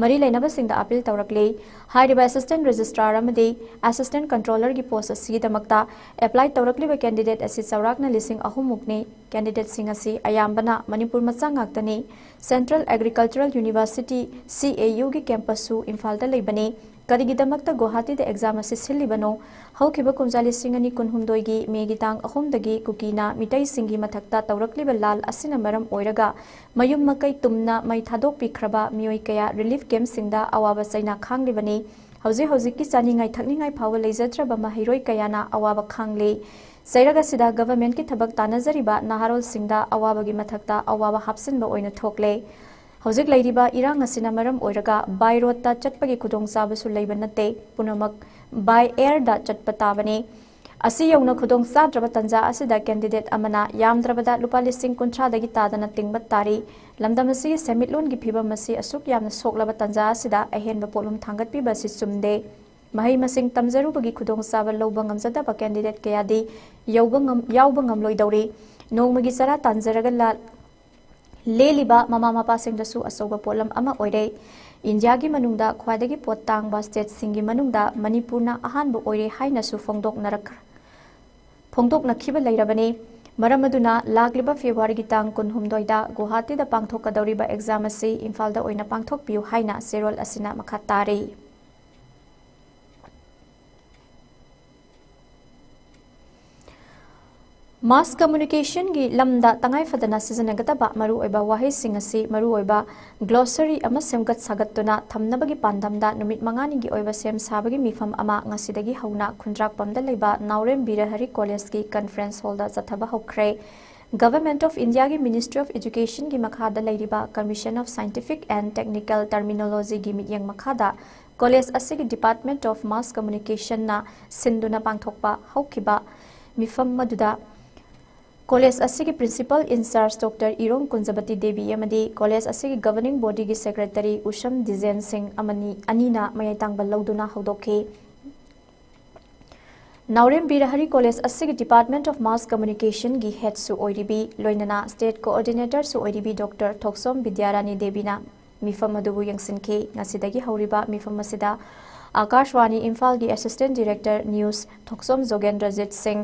ꯃꯔꯤ ꯂꯩꯅꯕꯁꯤꯡꯗ ꯑꯥꯄꯤꯜ ꯇꯧꯔꯛꯂꯤ꯫ ꯍꯥꯏꯔꯤꯕ ꯑꯦꯁꯤꯁꯇꯦꯟꯠ ꯔꯦꯖꯤꯁꯇ꯭ꯔꯥꯔ ꯑꯃꯗꯤ ꯑꯦꯁꯤꯁꯇꯦꯟꯠ ꯀꯟꯇ꯭ꯔꯣꯂꯔꯒꯤ ꯄꯣꯁ ꯑꯁꯤꯒꯤꯗꯃꯛꯇ ꯑꯦꯄ꯭ꯂꯥꯏ ꯇꯧꯔꯛꯂꯤꯕ ꯀꯦꯟꯗꯤꯗꯦꯠ ꯑꯁꯤ ꯆꯥꯎꯔꯥꯛꯅ ꯂꯤꯁꯤꯡ ꯑꯍꯨꯝ ꯃꯨꯛꯅꯤ꯫ ꯀꯦꯟꯗꯤꯗꯦꯠꯁꯤꯡ ꯑꯁꯤ ꯑꯌꯥꯝꯕꯅ ꯃꯅꯤꯄꯨꯔ ꯃꯆꯥ ꯉꯥꯛꯇꯅꯤ꯫ ꯁꯦꯟꯇ꯭ꯔꯦꯜ ꯑꯦꯒ꯭ꯔꯤꯀꯜꯆꯔꯦꯜ ꯌꯨꯅꯤꯚꯔꯁꯤꯇꯤ, ꯁꯤ ꯑꯦ ꯌꯨꯒꯤ ꯀꯦꯝꯄꯁꯁꯨ ꯏꯝꯐꯥꯜꯗ ꯂꯩꯕꯅꯤ꯫ ꯀꯔꯤꯒꯤꯗꯃꯛꯇ ꯒꯨꯋꯥꯍꯥꯇꯤꯗ ꯑꯦꯛꯖꯥꯝ ꯑꯁꯤ ꯁꯤꯜꯂꯤꯕꯅꯣ? ꯍꯧꯈꯤꯕ ꯀꯨꯝꯖꯥ ꯂꯤꯁꯤꯡ ꯑꯅꯤ ꯀꯨꯟꯍꯨꯝꯗꯣꯏꯒꯤ ꯃꯦꯒꯤ ꯇꯥꯡ ꯑꯍꯨꯝꯗꯒꯤ ꯀꯨꯀꯤꯅ ꯃꯤꯇꯩꯁꯤꯡꯒꯤ ꯃꯊꯛꯇ ꯇꯧꯔꯛꯂꯤꯕ ꯂꯥꯜ ꯑꯁꯤꯅ ꯃꯔꯝ ꯑꯣꯏꯔꯒ ꯃꯌꯨꯝ ꯃꯀꯩ ꯇꯨꯝꯅ ꯃꯩ ꯊꯥꯗꯣꯛꯄꯤꯈ꯭ꯔꯕ ꯃꯤꯑꯣꯏ ꯀꯌꯥ ꯔꯤꯂꯤꯐ ꯀꯦꯝꯞꯁꯤꯡꯗ ꯑꯋꯥꯕ ꯆꯩꯅꯥ ꯈꯥꯡꯂꯤꯕꯅꯤ꯫ ꯍꯧꯖꯤꯛ ꯍꯧꯖꯤꯛꯀꯤ ꯆꯥꯅꯤꯡꯉꯥꯏ ꯊꯛꯅꯤꯡꯉꯥꯏ ꯐꯥꯎꯕ ꯂꯩꯖꯗ꯭ꯔꯕ ꯃꯍꯩꯔꯣꯏ ꯀꯌꯥꯅ ꯑꯋꯥꯕ ꯈꯥꯡꯂꯤ꯫ ꯆꯩꯔꯛ ꯑꯁꯤꯗ ꯒꯚꯔꯟꯃꯦꯟꯠꯀꯤ ꯊꯕꯛ ꯇꯥꯟꯅꯖꯔꯤꯕ ꯅꯍꯥꯔꯣꯜꯁꯤꯡꯗ ꯑꯋꯥꯕꯒꯤ ꯃꯊꯛꯇ ꯑꯋꯥꯕ ꯍꯥꯞꯆꯤꯟꯕ ꯑꯣꯏꯅ ꯊꯣꯛꯂꯦ꯫ ꯍꯧꯖꯤꯛ ꯂꯩꯔꯤꯕ ꯏꯔꯥꯡ ꯑꯁꯤꯅ ꯃꯔꯝ ꯑꯣꯏꯔꯒ by roadꯇ ꯆꯠꯄꯒꯤ ꯈꯨꯗꯣꯡꯆꯥꯕꯁꯨ ꯂꯩꯕ ꯅꯠꯇꯦ꯫ ꯄꯨꯝꯅꯃꯛ by airꯗ ꯆꯠꯄ ꯇꯥꯕꯅꯤ꯫ ꯑꯁꯤ ꯌꯧꯅ ꯈꯨꯗꯣꯡ ꯆꯥꯗ꯭ꯔꯕ ꯇꯥꯟꯖꯥ ꯑꯁꯤꯗ ꯀꯦꯟꯗꯤꯗꯦꯠ ꯑꯃꯅ ꯌꯥꯝꯗ꯭ꯔꯕꯗ ꯂꯨꯄꯥ ꯂꯤꯁꯤꯡ ꯀꯨꯟꯊ꯭ꯔꯥꯗꯒꯤ ꯇꯥꯗꯅ ꯇꯤꯡꯕ ꯇꯥꯔꯤ꯫ ꯂꯝꯗꯝ ꯑꯁꯤꯒꯤ ꯁꯦꯟꯃꯤꯠꯂꯣꯟꯒꯤ ꯐꯤꯕꯝ ꯑꯁꯤ ꯑꯁꯨꯛ ꯌꯥꯝꯅ ꯁꯣꯛꯂꯕ ꯇꯥꯟꯖꯥ ꯑꯁꯤꯗ ꯑꯍꯦꯟꯕ ꯄꯣꯠꯂꯨꯝ ꯊꯥꯡꯒꯠꯄꯤꯕ ꯑꯁꯤ ꯆꯨꯝꯗꯦ꯫ ꯃꯍꯩ ꯃꯁꯤꯡ ꯇꯝꯖꯔꯨꯕꯒꯤ ꯈꯨꯗꯣꯡꯆꯥꯕ ꯂꯧꯕ ꯉꯝꯖꯗꯕ ꯀꯦꯟꯗꯤꯗꯦꯠ ꯀꯌꯥꯗꯤ ꯌꯧꯕ ꯉꯝ-, ꯌꯥꯎꯕ ꯉꯝꯂꯣꯏꯗꯧꯔꯤ꯫ ꯅꯣꯡꯃꯒꯤ ꯆꯔꯥ ꯇꯥꯟꯖꯔꯒ ꯂꯥ-, ꯂꯦꯜꯂꯤꯕ ꯃꯃꯥ ꯃꯄꯥꯁꯤꯡꯗꯁꯨ ꯑꯆꯧꯕ ꯄꯣꯠꯂꯝ ꯑꯃ ꯑꯣꯏꯔꯦ꯫ ꯏꯟꯗꯤꯌꯥꯒꯤ ꯃꯅꯨꯡꯗ ꯈ꯭ꯋꯥꯏꯗꯒꯤ ꯄꯣꯠ ꯇꯥꯡꯕ ꯁ꯭ꯇꯦꯠꯁꯤꯡꯒꯤ ꯃꯅꯨꯡꯗ ꯃꯅꯤꯄꯨꯔꯅ ꯑꯍꯥꯟꯕ ꯑꯣꯏꯔꯦ ꯍꯥꯏꯅꯁꯨ ꯐꯣꯡꯗꯣꯛꯅꯔꯛ-, ꯐꯣꯡꯗꯣꯛꯅꯈꯤꯕ ꯂꯩꯔꯕꯅꯤ꯫ ꯃꯔꯝ ꯑꯗꯨꯅ ꯂꯥꯛꯂꯤꯕ ꯐꯦꯕ꯭ꯔꯨꯋꯥꯔꯤꯒꯤ ꯇꯥꯡ ꯀꯨꯟꯍꯨꯝꯗꯣꯏꯗ ꯒꯨꯋꯥꯍꯥꯇꯤꯗ ꯄꯥꯡꯊꯣꯛꯀꯗꯧꯔꯤꯕ ꯑꯦꯛꯖꯥꯝ ꯑꯁꯤ ꯏꯝꯐꯥꯜꯗ ꯑꯣꯏꯅ ꯄꯥꯡꯊꯣꯛꯄꯤꯌꯨ ꯍꯥꯏꯅ ꯆꯦꯔꯣꯜ ꯑꯁꯤꯅ ꯃꯈꯥ ꯇꯥꯔꯤ꯫ Mass communicationꯒꯤ ꯂꯝꯗ ꯇꯉꯥꯏ ꯐꯗꯅ ꯁꯤꯖꯤꯟꯅꯒꯗꯕ ꯃꯔꯨꯑꯣꯏꯕ ꯋꯥꯍꯩꯁꯤꯡ ꯑꯁꯤ ꯃꯔꯨꯑꯣꯏꯕ glossary ꯑꯃ ꯁꯦꯝꯒꯠ ꯁꯥꯒꯠꯇꯨꯅ ꯊꯝꯅꯕꯒꯤ ꯄꯥꯟꯗꯝꯗ ꯅꯨꯃꯤꯠ ꯃꯉꯥꯅꯤꯒꯤ ꯑꯣꯏꯕ ꯁꯦꯝ ꯁꯥꯕꯒꯤ ꯃꯤꯐꯝ ꯑꯃ ꯉꯁꯤꯗꯒꯤ ꯍꯧꯅ ꯈꯨꯟꯗ꯭ꯔꯥꯛꯄꯝꯗ ꯂꯩꯕ ꯅꯥꯎꯔꯦꯝ ꯕꯤꯔꯍꯔꯤ Collegeꯀꯤ conference hallꯗ ꯆꯠꯊꯕ ꯍꯧꯈ꯭ꯔꯦ꯫ Government of Indiaꯒꯤ Ministry of Educationꯒꯤ ꯃꯈꯥꯗ ꯂꯩꯔꯤꯕ Commission of Scientific and Technical Terminologyꯒꯤ ꯃꯤꯠꯌꯦꯡ ꯃꯈꯥꯗ college ꯑꯁꯤꯒꯤ Department of Mass Communicationꯅ ꯁꯤꯟꯗꯨꯅ ꯄꯥꯡꯊꯣꯛꯄ ꯍꯧꯈꯤꯕ ꯃꯤꯐꯝ ꯑꯗꯨꯗ college ꯑꯁꯤꯒꯤ principal in charge Doctor ꯏꯔꯣꯡ ꯀꯨꯟꯖꯕꯇꯤ Devi ꯑꯃꯗꯤ college ꯑꯁꯤꯒꯤ governing bodyꯒꯤ secretary ꯎꯁꯝ ꯗꯤꯖꯦꯟ ꯁꯤꯡ ꯑꯃꯅꯤ, ꯑꯅꯤꯅ ꯃꯌꯥꯏ ꯇꯥꯡꯕ ꯂꯧꯗꯨꯅ ꯍꯧꯗꯣꯛꯈꯤ꯫ ꯅꯥꯎꯔꯦꯝ ꯕꯤꯔꯍꯔꯤ College ꯑꯁꯤꯒꯤ Department of Mass Communicationꯒꯤ headꯁꯨ ꯑꯣꯏꯔꯤꯕꯤ, ꯂꯣꯏꯅꯅ state coordinatorꯁꯨ ꯑꯣꯏꯔꯤꯕꯤ Doctor ꯊꯣꯛꯁꯣꯝ ꯕꯤꯗ꯭ꯌꯥꯔꯥꯅꯤ ꯗꯦꯕꯤꯅ ꯃꯤꯐꯝ ꯑꯗꯨꯕꯨ ꯌꯦꯡꯁꯤꯟꯈꯤ꯫ ꯉꯁꯤꯗꯒꯤ ꯍꯧꯔꯤꯕ ꯃꯤꯐꯝ ꯑꯁꯤꯗ ꯑꯀꯥꯁꯋꯥꯅꯤ ꯏꯝꯐꯥꯜꯒꯤ Assistant Director News ꯊꯣꯛꯁꯣꯝ ꯖꯣꯒꯦꯟꯗ꯭ꯔꯖꯤꯠ ꯁꯤꯡ,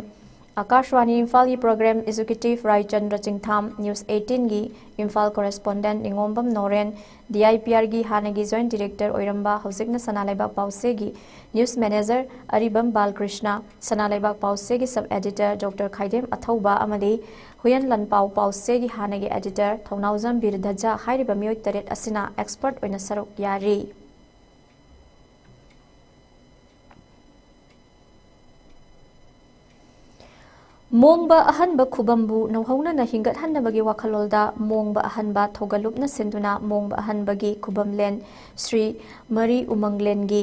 ꯑꯀꯥꯁꯋꯥꯅꯤ ꯏꯝꯐꯥꯜꯒꯤ Program Executive Raichandra ꯆꯤꯡꯊꯥꯝ, News eighteenꯒꯤ Imphal correspondent ꯅꯤꯉꯣꯝꯕꯝ Noren, DIPRꯒꯤ ꯍꯥꯟꯅꯒꯤ joint director ꯑꯣꯏꯔꯝꯕ, ꯍꯧꯖꯤꯛꯅ ꯁꯅꯥ ꯂꯩꯕꯥꯛ ꯄꯥꯎꯆꯦꯒꯤ news manager ꯑꯔꯤꯕꯝ ꯕꯥꯜꯀ꯭ꯔꯤꯁꯅ, ꯁꯅꯥ ꯂꯩꯕꯥꯛ ꯄꯥꯎꯆꯦꯒꯤ sub editor Doctor ꯈꯥꯏꯗꯦꯝ ꯑꯊꯧꯕ ꯑꯃꯗꯤ ꯍꯨꯌꯦꯟ ꯂꯟꯄꯥꯎ ꯄꯥꯎꯆꯦꯒꯤ ꯍꯥꯟꯅꯒꯤ editor ꯊꯧꯅꯥꯎꯖꯝ ꯕꯤꯔ ꯙꯖ ꯍꯥꯏꯔꯤꯕ ꯃꯤꯑꯣꯏ ꯇꯔꯦꯠ ꯑꯁꯤꯅ expert ꯑꯣꯏꯅ ꯁꯔꯨꯛ ꯌꯥꯔꯤ꯫ ꯃꯣꯡꯕ ꯑꯍꯟꯕ ꯈꯨꯕꯝꯕꯨ ꯅꯧꯍꯧꯅꯅ ꯍꯤꯡꯒꯠꯍꯟꯅꯕꯒꯤ ꯋꯥꯈꯜꯂꯣꯟꯗ ꯃꯣꯡꯕ ꯑꯍꯟꯕ ꯊꯧꯒꯜꯂꯨꯞꯅ ꯁꯤꯟꯗꯨꯅ ꯃꯣꯡꯕ ꯑꯍꯟꯕꯒꯤ ꯈꯨꯕꯝꯂꯦꯟ ꯁ꯭ꯔꯤ ꯃꯔꯤ ꯎꯃꯪꯂꯦꯟꯒꯤ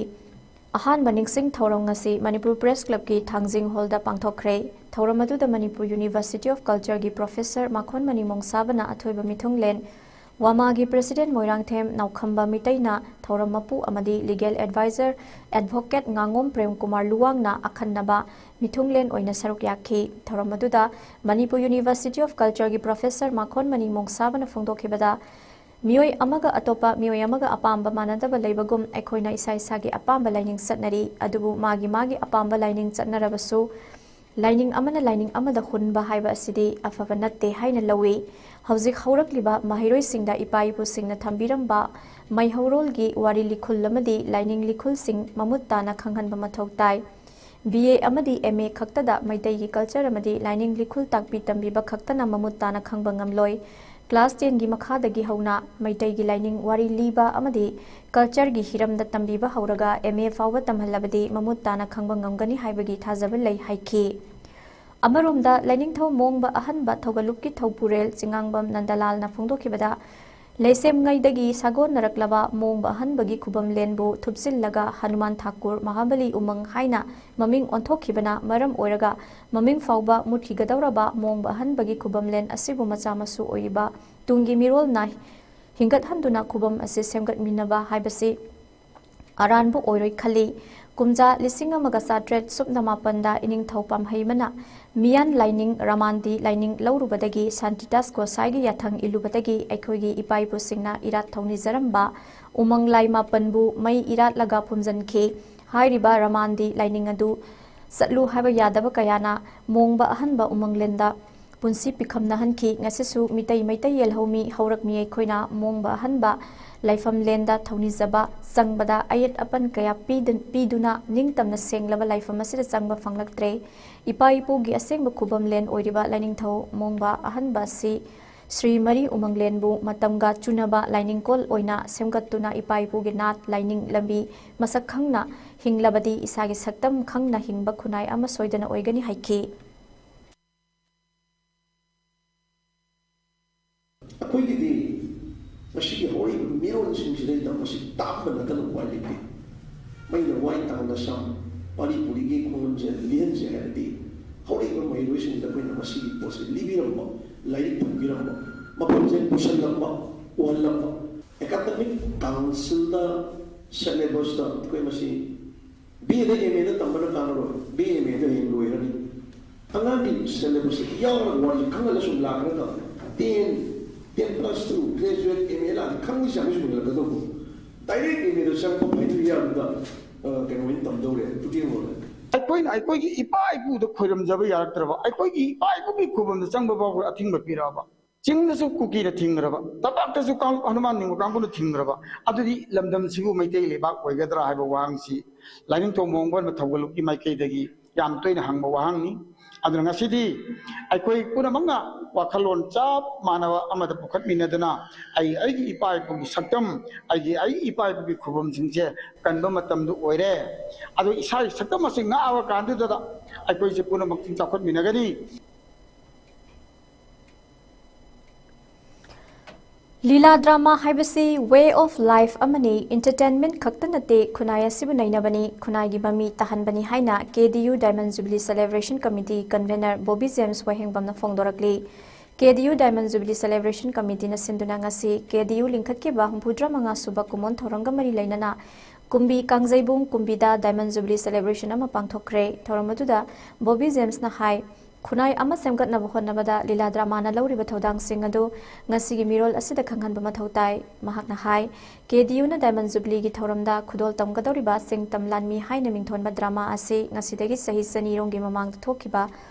ꯑꯍꯥꯟꯕ ꯅꯤꯡꯁꯤꯡ ꯊꯧꯔꯝ ꯉꯁꯤ ꯃꯅꯤꯄꯨꯔ Press Clubꯀꯤ ꯊꯥꯡꯖꯤꯡ hallꯗ ꯄꯥꯡꯊꯣꯛꯈ꯭ꯔꯦ꯫ ꯊꯧꯔꯝ ꯑꯗꯨꯗ ꯃꯅꯤꯄꯨꯔ University of Cultureꯒꯤ Professor ꯃꯥꯈꯣꯟꯃꯅꯤ ꯃꯣꯡꯁꯥꯕꯅ ꯑꯊꯣꯏꯕ ꯃꯤꯊꯨꯡꯂꯦꯟ, ꯋꯥꯃꯥꯒꯤ President ꯃꯣꯏꯔꯥꯡꯊꯦꯝ ꯅꯥꯎꯈꯝꯕ ꯃꯤꯇꯩꯅ ꯊꯧꯔꯝ ꯃꯄꯨ ꯑꯃꯗꯤ Legal Advisor Advocate ꯉꯥꯉꯣꯝ ꯄ꯭ꯔꯦꯝꯀꯨꯃꯥꯔ ꯂꯨꯋꯥꯡꯅ ꯑꯈꯟꯅꯕ ꯃꯤꯊꯨꯡꯂꯦꯟ ꯑꯣꯏꯅ ꯁꯔꯨꯛ ꯌꯥꯈꯤ꯫ ꯊꯧꯔꯝ ꯑꯗꯨꯗ ꯃꯅꯤꯄꯨꯔ University of Cultureꯒꯤ Professor ꯃꯥꯈꯣꯟꯃꯅꯤ ꯃꯣꯡꯁꯥꯕꯅ ꯐꯣꯡꯗꯣꯛꯈꯤꯕꯗ, ꯃꯤꯑꯣꯏ ꯑꯃꯒ ꯑꯇꯣꯞꯄ ꯃꯤꯑꯣꯏ ꯑꯃꯒ ꯑꯄꯥꯝꯕ ꯃꯥꯟꯅꯗꯕ ꯂꯩꯕꯒꯨꯝ ꯑꯩꯈꯣꯏꯅ ꯏꯁꯥ ꯏꯁꯥꯒꯤ ꯑꯄꯥꯝꯕ ꯂꯥꯏꯅꯤꯡ ꯆꯠꯅꯔꯤ꯫ ꯑꯗꯨꯕꯨ ꯃꯥꯒꯤ ꯃꯥꯒꯤ ꯑꯄꯥꯝꯕ ꯂꯥꯏꯅꯤꯡ ꯆꯠꯅꯔꯕꯁꯨ ꯂꯥꯏꯅꯤꯡ ꯑꯃꯅ ꯂꯥꯏꯅꯤꯡ ꯑꯃꯗ ꯍꯨꯟꯕ ꯍꯥꯏꯕ ꯑꯁꯤꯗꯤ ꯑꯐꯕ ꯅꯠꯇꯦ ꯍꯥꯏꯅ ꯂꯧꯏ꯫ ꯍꯧꯖꯤꯛ ꯍꯧꯔꯛꯂꯤꯕ ꯃꯍꯩꯔꯣꯏꯁꯤꯡꯗ ꯏꯄꯥ ꯏꯄꯨꯁꯤꯡꯅ ꯊꯝꯕꯤꯔꯝꯕ ꯃꯩꯍꯧꯔꯣꯜꯒꯤ ꯋꯥꯔꯤ ꯂꯤꯈꯨꯜ ꯑꯃꯗꯤ ꯂꯥꯏꯅꯤꯡ ꯂꯤꯈꯨꯜꯁꯤꯡ ꯃꯃꯨꯠ ꯇꯥꯅ ꯈꯪꯍꯟꯕ ꯃꯊꯧ ꯇꯥꯏ꯫ ꯕꯤ ꯑꯦ ꯑꯃꯗꯤ ꯑꯦꯝ ꯑꯦ ꯈꯛꯇꯗ ꯃꯩꯇꯩꯒꯤ ꯀꯜꯆꯔ ꯑꯃꯗꯤ ꯂꯥꯏꯅꯤꯡ ꯂꯤꯈꯨꯜ ꯇꯥꯛꯄꯤ ꯇꯝꯕꯤꯕ ꯈꯛꯇꯅ ꯃꯃꯨꯠ ꯇꯥꯅ ꯈꯪꯕ ꯉꯝꯂꯣꯏ꯫ ꯀ꯭ꯂꯥꯁ ꯇꯦꯟꯒꯤ ꯃꯈꯥꯗꯒꯤ ꯍꯧꯅ ꯃꯩꯇꯩꯒꯤ ꯂꯥꯏꯅꯤꯡ ꯋꯥꯔꯤ ꯂꯤꯕ ꯑꯃꯗꯤ ꯀꯜꯆꯔꯒꯤ ꯍꯤꯔꯝꯗ ꯇꯝꯕꯤꯕ ꯍꯧꯔꯒ ꯑꯦꯝ ꯑꯦ ꯐꯥꯎꯕ ꯇꯝꯍꯜꯂꯕꯗꯤ ꯃꯃꯨꯠ ꯇꯥꯅ ꯈꯪꯕ ꯉꯝꯒꯅꯤ ꯍꯥꯏꯕꯒꯤ ꯊꯥꯖꯕ ꯂꯩ ꯍꯥꯏꯈꯤ꯫ ꯑꯃꯔꯣꯝꯗ ꯂꯥꯏꯅꯤꯡꯊꯧ ꯃꯣꯡꯕ ꯑꯍꯟꯕ ꯊꯧꯒꯜꯂꯨꯞꯀꯤ ꯊꯧꯄꯨꯔꯦꯜ ꯆꯤꯉꯥꯡꯕꯝ ꯅꯟꯗꯂꯥꯜꯅ ꯐꯣꯡꯗꯣꯛꯈꯤꯕꯗ, ꯂꯩꯁꯦꯝꯉꯩꯗꯒꯤ ꯁꯥꯒꯣꯟꯅꯔꯛꯂꯕ ꯃꯣꯡꯕ ꯑꯍꯟꯕꯒꯤ ꯈꯨꯕꯝ ꯂꯦꯟꯕꯨ ꯊꯨꯞꯆꯤꯜꯂꯒ ꯍꯅꯨꯃꯥꯟ ꯊꯥꯀꯨꯔ ꯃꯍꯥꯕꯂꯤ ꯎꯃꯪ ꯍꯥꯏꯅ ꯃꯃꯤꯡ ꯑꯣꯟꯊꯣꯛꯈꯤꯕꯅ ꯃꯔꯝ ꯑꯣꯏꯔꯒ ꯃꯃꯤꯡ ꯐꯥꯎꯕ ꯃꯨꯠꯈꯤꯒꯗꯧꯔꯕ ꯃꯣꯡꯕ ꯑꯍꯟꯕꯒꯤ ꯈꯨꯕꯝ ꯂꯦꯟ ꯑꯁꯤꯕꯨ ꯃꯆꯥ ꯃꯁꯨ ꯑꯣꯏꯔꯤꯕ ꯇꯨꯡꯒꯤ ꯃꯤꯔꯣꯜꯅ ꯍꯤꯡꯒꯠꯍꯟꯗꯨꯅ ꯈꯨꯕꯝ ꯑꯁꯤ ꯁꯦꯝꯒꯠꯃꯤꯟꯅꯕ ꯍꯥꯏꯕꯁꯤ ꯑꯔꯥꯟꯕ ꯑꯣꯏꯔꯣꯏ ꯈꯜꯂꯤ꯫ ꯀꯨꯝꯖꯥ ꯂꯤꯁꯤꯡ ꯑꯃꯒ ꯆꯥꯇ꯭ꯔꯦꯠ ꯁꯨꯞꯅ ꯃꯥꯄꯟꯗ ꯏꯅꯤꯡꯊꯧ ꯄꯥꯝꯍꯩꯕꯅ ꯃꯤꯌꯥꯟ ꯂꯥꯏꯅꯤꯡ ꯔꯃꯥꯟꯗꯤ ꯂꯥꯏꯅꯤꯡ ꯂꯧꯔꯨꯕꯗꯒꯤ ꯁꯥꯟꯇꯤꯗꯥꯁ ꯒꯣꯁꯥꯏꯒꯤ ꯌꯥꯊꯪ ꯏꯜꯂꯨꯕꯗꯒꯤ ꯑꯩꯈꯣꯏꯒꯤ ꯏꯄꯥ ꯏꯄꯨꯁꯤꯡꯅ ꯏꯔꯥꯠ ꯊꯧꯅꯤꯖꯔꯝꯕ ꯎꯃꯪ ꯂꯥꯏ ꯃꯥꯄꯟꯕꯨ ꯃꯩ ꯏꯔꯥꯠꯂꯒ ꯐꯨꯝꯖꯤꯟꯈꯤ꯫ ꯍꯥꯏꯔꯤꯕ ꯔꯃꯥꯟꯗꯤ ꯂꯥꯏꯅꯤꯡ ꯑꯗꯨ ꯆꯠꯂꯨ ꯍꯥꯏꯕ ꯌꯥꯗꯕ ꯀꯌꯥꯅ ꯃꯣꯡꯕ ꯑꯍꯟꯕ ꯎꯃꯪꯂꯦꯟꯗ ꯄꯨꯟꯁꯤ ꯄꯤꯈꯝꯅꯍꯟꯈꯤ꯫ ꯉꯁꯤꯁꯨ ꯃꯤꯇꯩ ꯃꯩꯇꯩ ꯌꯦꯜꯍꯧꯃꯤ ꯍꯧꯔꯛꯃꯤ ꯑꯩꯈꯣꯏꯅ ꯃꯣꯡꯕ ꯑꯍꯟꯕ ꯂꯥꯏꯐꯝꯂꯦꯟꯗ ꯊꯧꯅꯤꯖꯕ ꯆꯪꯕꯗ ꯑꯌꯦꯠ ꯑꯄꯟ ꯀꯌꯥ ꯄꯤꯗꯨ-, ꯄꯤꯗꯨꯅ ꯅꯤꯡꯇꯝꯅ ꯁꯦꯡꯂꯕ ꯂꯥꯏꯐꯝ ꯑꯁꯤꯗ ꯆꯪꯕ ꯐꯪꯂꯛꯇ꯭ꯔꯦ꯫ ꯏꯄꯥ ꯏꯄꯨꯒꯤ ꯑꯁꯦꯡꯕ ꯈꯨꯕꯝꯂꯦꯟ ꯑꯣꯏꯔꯤꯕ ꯂꯥꯏꯅꯤꯡꯊꯧ ꯃꯣꯡꯕ ꯑꯍꯟꯕ ꯑꯁꯤ ꯁ꯭ꯔꯤ ꯃꯔꯤ ꯎꯃꯪꯂꯦꯟꯕꯨ ꯃꯇꯝꯒ ꯆꯨꯅꯕ ꯂꯥꯏꯅꯤꯡꯀꯣꯜ ꯑꯣꯏꯅ ꯁꯦꯝꯒꯠꯇꯨꯅ ꯏꯄꯥ ꯏꯄꯨꯒꯤ ꯅꯥꯠ ꯂꯥꯏꯅꯤꯡ ꯂꯝꯕꯤ ꯃꯁꯛ ꯈꯪꯅ ꯍꯤꯡꯂꯕꯗꯤ ꯏꯁꯥꯒꯤ ꯁꯛꯇꯝ ꯈꯪꯅ ꯍꯤꯡꯕ ꯈꯨꯟꯅꯥꯏ ꯑꯃ ꯁꯣꯏꯗꯅ ꯑꯣꯏꯒꯅꯤ ꯍꯥꯏꯈꯤ꯫ ꯑꯩꯈꯣꯏꯒꯤꯗꯤ ꯉꯁꯤꯒꯤ ꯍꯧꯔꯛꯏꯕ ꯃꯤꯔꯣꯟꯁꯤꯡꯁꯤꯗꯩꯗ ꯃꯁꯤ ꯇꯥꯛꯄ ꯅꯠꯇꯅ ꯎꯄꯥꯏ ꯂꯩꯇꯦ꯫ ꯃꯩꯅ ꯋꯥꯏ ꯇꯥꯡꯅ ꯁꯝ, ꯄꯥꯔꯤ ꯄꯨꯔꯤꯒꯤ ꯈꯣꯡꯂꯣꯟꯁꯦ ꯂꯤꯍꯟꯁꯦ ꯍꯥꯏꯔꯗꯤ ꯍꯧꯔꯛꯏꯕ ꯃꯍꯩꯔꯣꯏꯁꯤꯡꯁꯤꯗ ꯑꯩꯈꯣꯏꯅ ꯃꯁꯤꯒꯤ ꯄꯣꯠꯁꯦ ꯂꯤꯕꯤꯔꯝꯕ, ꯂꯥꯏꯔꯤꯛ ꯇꯝꯕꯤꯔꯝꯕ, ꯃꯐꯝꯁꯦ ꯄꯨꯁꯜꯂꯝꯕ, ꯎꯍꯜꯂꯝꯕ꯫ ꯑꯦꯀꯥꯗꯃꯤꯛ ꯀꯥꯎꯟꯁꯤꯜꯗ ꯁꯦꯂꯦꯕꯁꯇ ꯑꯩꯈꯣꯏ ꯃꯁꯤ ꯕꯤ ꯑꯦꯗ ꯑꯦꯝ ꯑꯦꯗ ꯇꯝꯕꯅ ꯀꯥꯟꯅꯔꯣꯏ, ꯕꯤ ꯑꯦ ꯑꯦꯝ ꯑꯦꯗ ꯍꯌꯦꯡ ꯂꯣꯏꯔꯅꯤ꯫ ꯑꯉꯥꯡꯒꯤ ꯁꯦꯂꯦꯕꯁꯁꯦ ꯌꯥꯎꯔꯒ ꯋꯥꯔꯤꯁꯦ ꯈꯪꯍꯜꯂ ꯁꯨꯝ ꯂꯥꯛꯈ꯭ꯔ ꯇꯥꯔꯦ꯫ Ten, ten plus two, graduate, M A ꯂꯥꯛꯑꯗꯤ ꯈꯪꯕꯒꯤ ꯆꯥꯡꯁꯦ ꯁꯨꯝ ꯍꯦꯜꯂꯛꯀꯗꯧꯕ꯫ ꯗꯥꯏꯔꯦꯛ ꯑꯦꯝ ꯑꯦꯗ ꯆꯪꯉꯛꯄ ꯐꯩ, ꯑꯗꯨ ꯌꯥꯕꯗ, ꯑ, ꯀꯩꯅꯣ ꯑꯣꯏꯅ ꯇꯝꯗꯧꯔꯦ, ꯇꯨꯀꯦꯜ ꯃꯣꯜꯂꯦ꯫ ꯑꯩꯈꯣꯏꯅ ꯑꯩꯈꯣꯏꯒꯤ ꯏꯄꯥ ꯏꯄꯨꯗ ꯈꯣꯏꯔꯝꯖꯕ ꯌꯥꯔꯛꯇ꯭ꯔꯕ, ꯑꯩꯈꯣꯏꯒꯤ ꯏꯄꯥ ꯏꯄꯨꯒꯤ ꯈꯨꯕꯝꯗ ꯆꯪꯕ ꯐꯥꯎꯕ ꯑꯊꯤꯡꯕ ꯄꯤꯔꯛꯑꯕ꯫ ꯆꯤꯡꯗꯁꯨ ꯀꯨꯀꯤꯅ ꯊꯤꯡꯈ꯭ꯔꯕ, ꯇꯝꯄꯥꯛꯇꯁꯨ ꯀꯥꯡ-, ꯍꯅꯨꯃꯥꯟ ꯅꯤꯡꯕ ꯀꯥꯡꯕꯨꯅ ꯊꯤꯡꯈ꯭ꯔꯕ, ꯑꯗꯨꯗꯤ ꯂꯝꯗꯝꯁꯤꯕꯨ ꯃꯩꯇꯩ ꯂꯩꯕꯥꯛ ꯑꯣꯏꯒꯗ꯭ꯔꯥ ꯍꯥꯏꯕ ꯋꯥꯍꯪꯁꯤ ꯂꯥꯏꯅꯤꯡꯊꯧ ꯃꯣꯡꯕꯟꯕ ꯊꯧꯒꯜꯂꯨꯞꯀꯤ ꯃꯥꯏꯀꯩꯗꯒꯤ ꯌꯥꯝ ꯇꯣꯏꯅ ꯍꯪꯕ ꯋꯥꯍꯪꯅꯤ꯫ ꯑꯗꯨꯅ ꯉꯁꯤꯗꯤ ꯑꯩꯈꯣꯏ ꯄꯨꯝꯅꯃꯛꯅ ꯋꯥꯈꯜꯂꯣꯟ ꯆꯞ ꯃꯥꯟꯅꯕ ꯑꯃꯗ ꯄꯨꯈꯠꯃꯤꯟꯅꯗꯨꯅ, ꯑꯩ ꯑꯩꯒꯤ ꯏꯄꯥ ꯏꯄꯨꯒꯤ ꯁꯛꯇꯝ, ꯑꯩꯒꯤ ꯑꯩꯒꯤ ꯏꯄꯥ ꯏꯄꯨꯒꯤ ꯈꯨꯕꯝꯁꯤꯡꯁꯦ ꯀꯟꯕ ꯃꯇꯝꯗꯨ ꯑꯣꯏꯔꯦ꯫ ꯑꯗꯣ ꯏꯁꯥꯒꯤ ꯁꯛꯇꯝ ꯑꯁꯤ ꯉꯥꯛꯑꯕ ꯀꯥꯟꯗꯨꯗ ꯑꯩꯈꯣꯏꯁꯦ ꯄꯨꯝꯅꯃꯛ ꯆꯥꯎꯈꯠꯃꯤꯟꯅꯒꯅꯤ꯫ ꯂꯤꯂꯥ ꯗ꯭ꯔꯃꯥ ꯍꯥꯏꯕꯁꯤ way of life ꯑꯃꯅꯤ, entertainment ꯈꯛꯇ ꯅꯠꯇꯦ, ꯈꯨꯟꯅꯥꯏ ꯑꯁꯤꯕꯨ ꯅꯩꯅꯕꯅꯤ, ꯈꯨꯟꯅꯥꯏꯒꯤ ꯃꯃꯤ ꯇꯥꯍꯟꯕꯅꯤ ꯍꯥꯏꯅ K D U Diamond Jubilee Celebration Committee convener Bobby James ꯋꯥꯍꯦꯡꯕꯝꯅ ꯐꯣꯡꯗꯣꯔꯛꯂꯤ꯫ K D U Diamond Jubilee Celebration Committeeꯅ ꯁꯤꯟꯗꯨꯅ ꯉꯁꯤ ꯀꯦ ꯗꯤ ꯌꯨ ꯂꯤꯡꯈꯠꯈꯤꯕ ꯍꯨꯝꯐꯨꯇꯔꯥ ꯃꯉꯥ ꯁꯨꯕ ꯀꯨꯝꯑꯣꯟ ꯊꯧꯔꯝꯒ ꯃꯔꯤ ꯂꯩꯅꯅ ꯀꯨꯝꯕꯤ ꯀꯥꯡꯖꯩꯕꯨꯡ ꯀꯨꯝꯕꯤꯗ Diamond Jubilee Celebration ꯑꯃ ꯄꯥꯡꯊꯣꯛꯈ꯭ꯔꯦ꯫ ꯊꯧꯔꯝ ꯑꯗꯨꯗ ꯕꯣꯕꯤ ꯖꯦꯝꯁꯅ ꯍꯥꯏ, ꯈꯨꯟꯅꯥꯏ ꯑꯃ ꯁꯦꯝꯒꯠꯅꯕ ꯍꯣꯠꯅꯕꯗ ꯂꯤꯂꯥ ꯗ꯭ꯔꯃꯥꯅ ꯂꯧꯔꯤꯕ ꯊꯧꯗꯥꯡꯁꯤꯡ ꯑꯗꯨ ꯉꯁꯤꯒꯤ ꯃꯤꯔꯣꯜ ꯑꯁꯤꯗ ꯈꯪꯍꯟꯕ ꯃꯊꯧ ꯇꯥꯏ꯫ ꯃꯍꯥꯛꯅ ꯍꯥꯏ, ꯀꯦ ꯗꯤ ꯌꯨꯅ Diamond Jubileeꯒꯤ ꯊꯧꯔꯝꯗ ꯈꯨꯗꯣꯜ ꯇꯝꯒꯗꯧꯔꯤꯕ ꯆꯤꯡ ꯇꯝ ꯂꯥꯟꯃꯤ ꯍꯥꯏꯅ ꯃꯤꯡꯊꯣꯟꯕ ꯗ꯭ꯔꯃꯥ ꯑꯁꯤ ꯉꯁꯤꯗꯒꯤ ꯆꯍꯤ ꯆꯅꯤꯔꯣꯝꯒꯤ ꯃꯃꯥꯡꯗ ꯊꯣꯛꯈꯤꯕ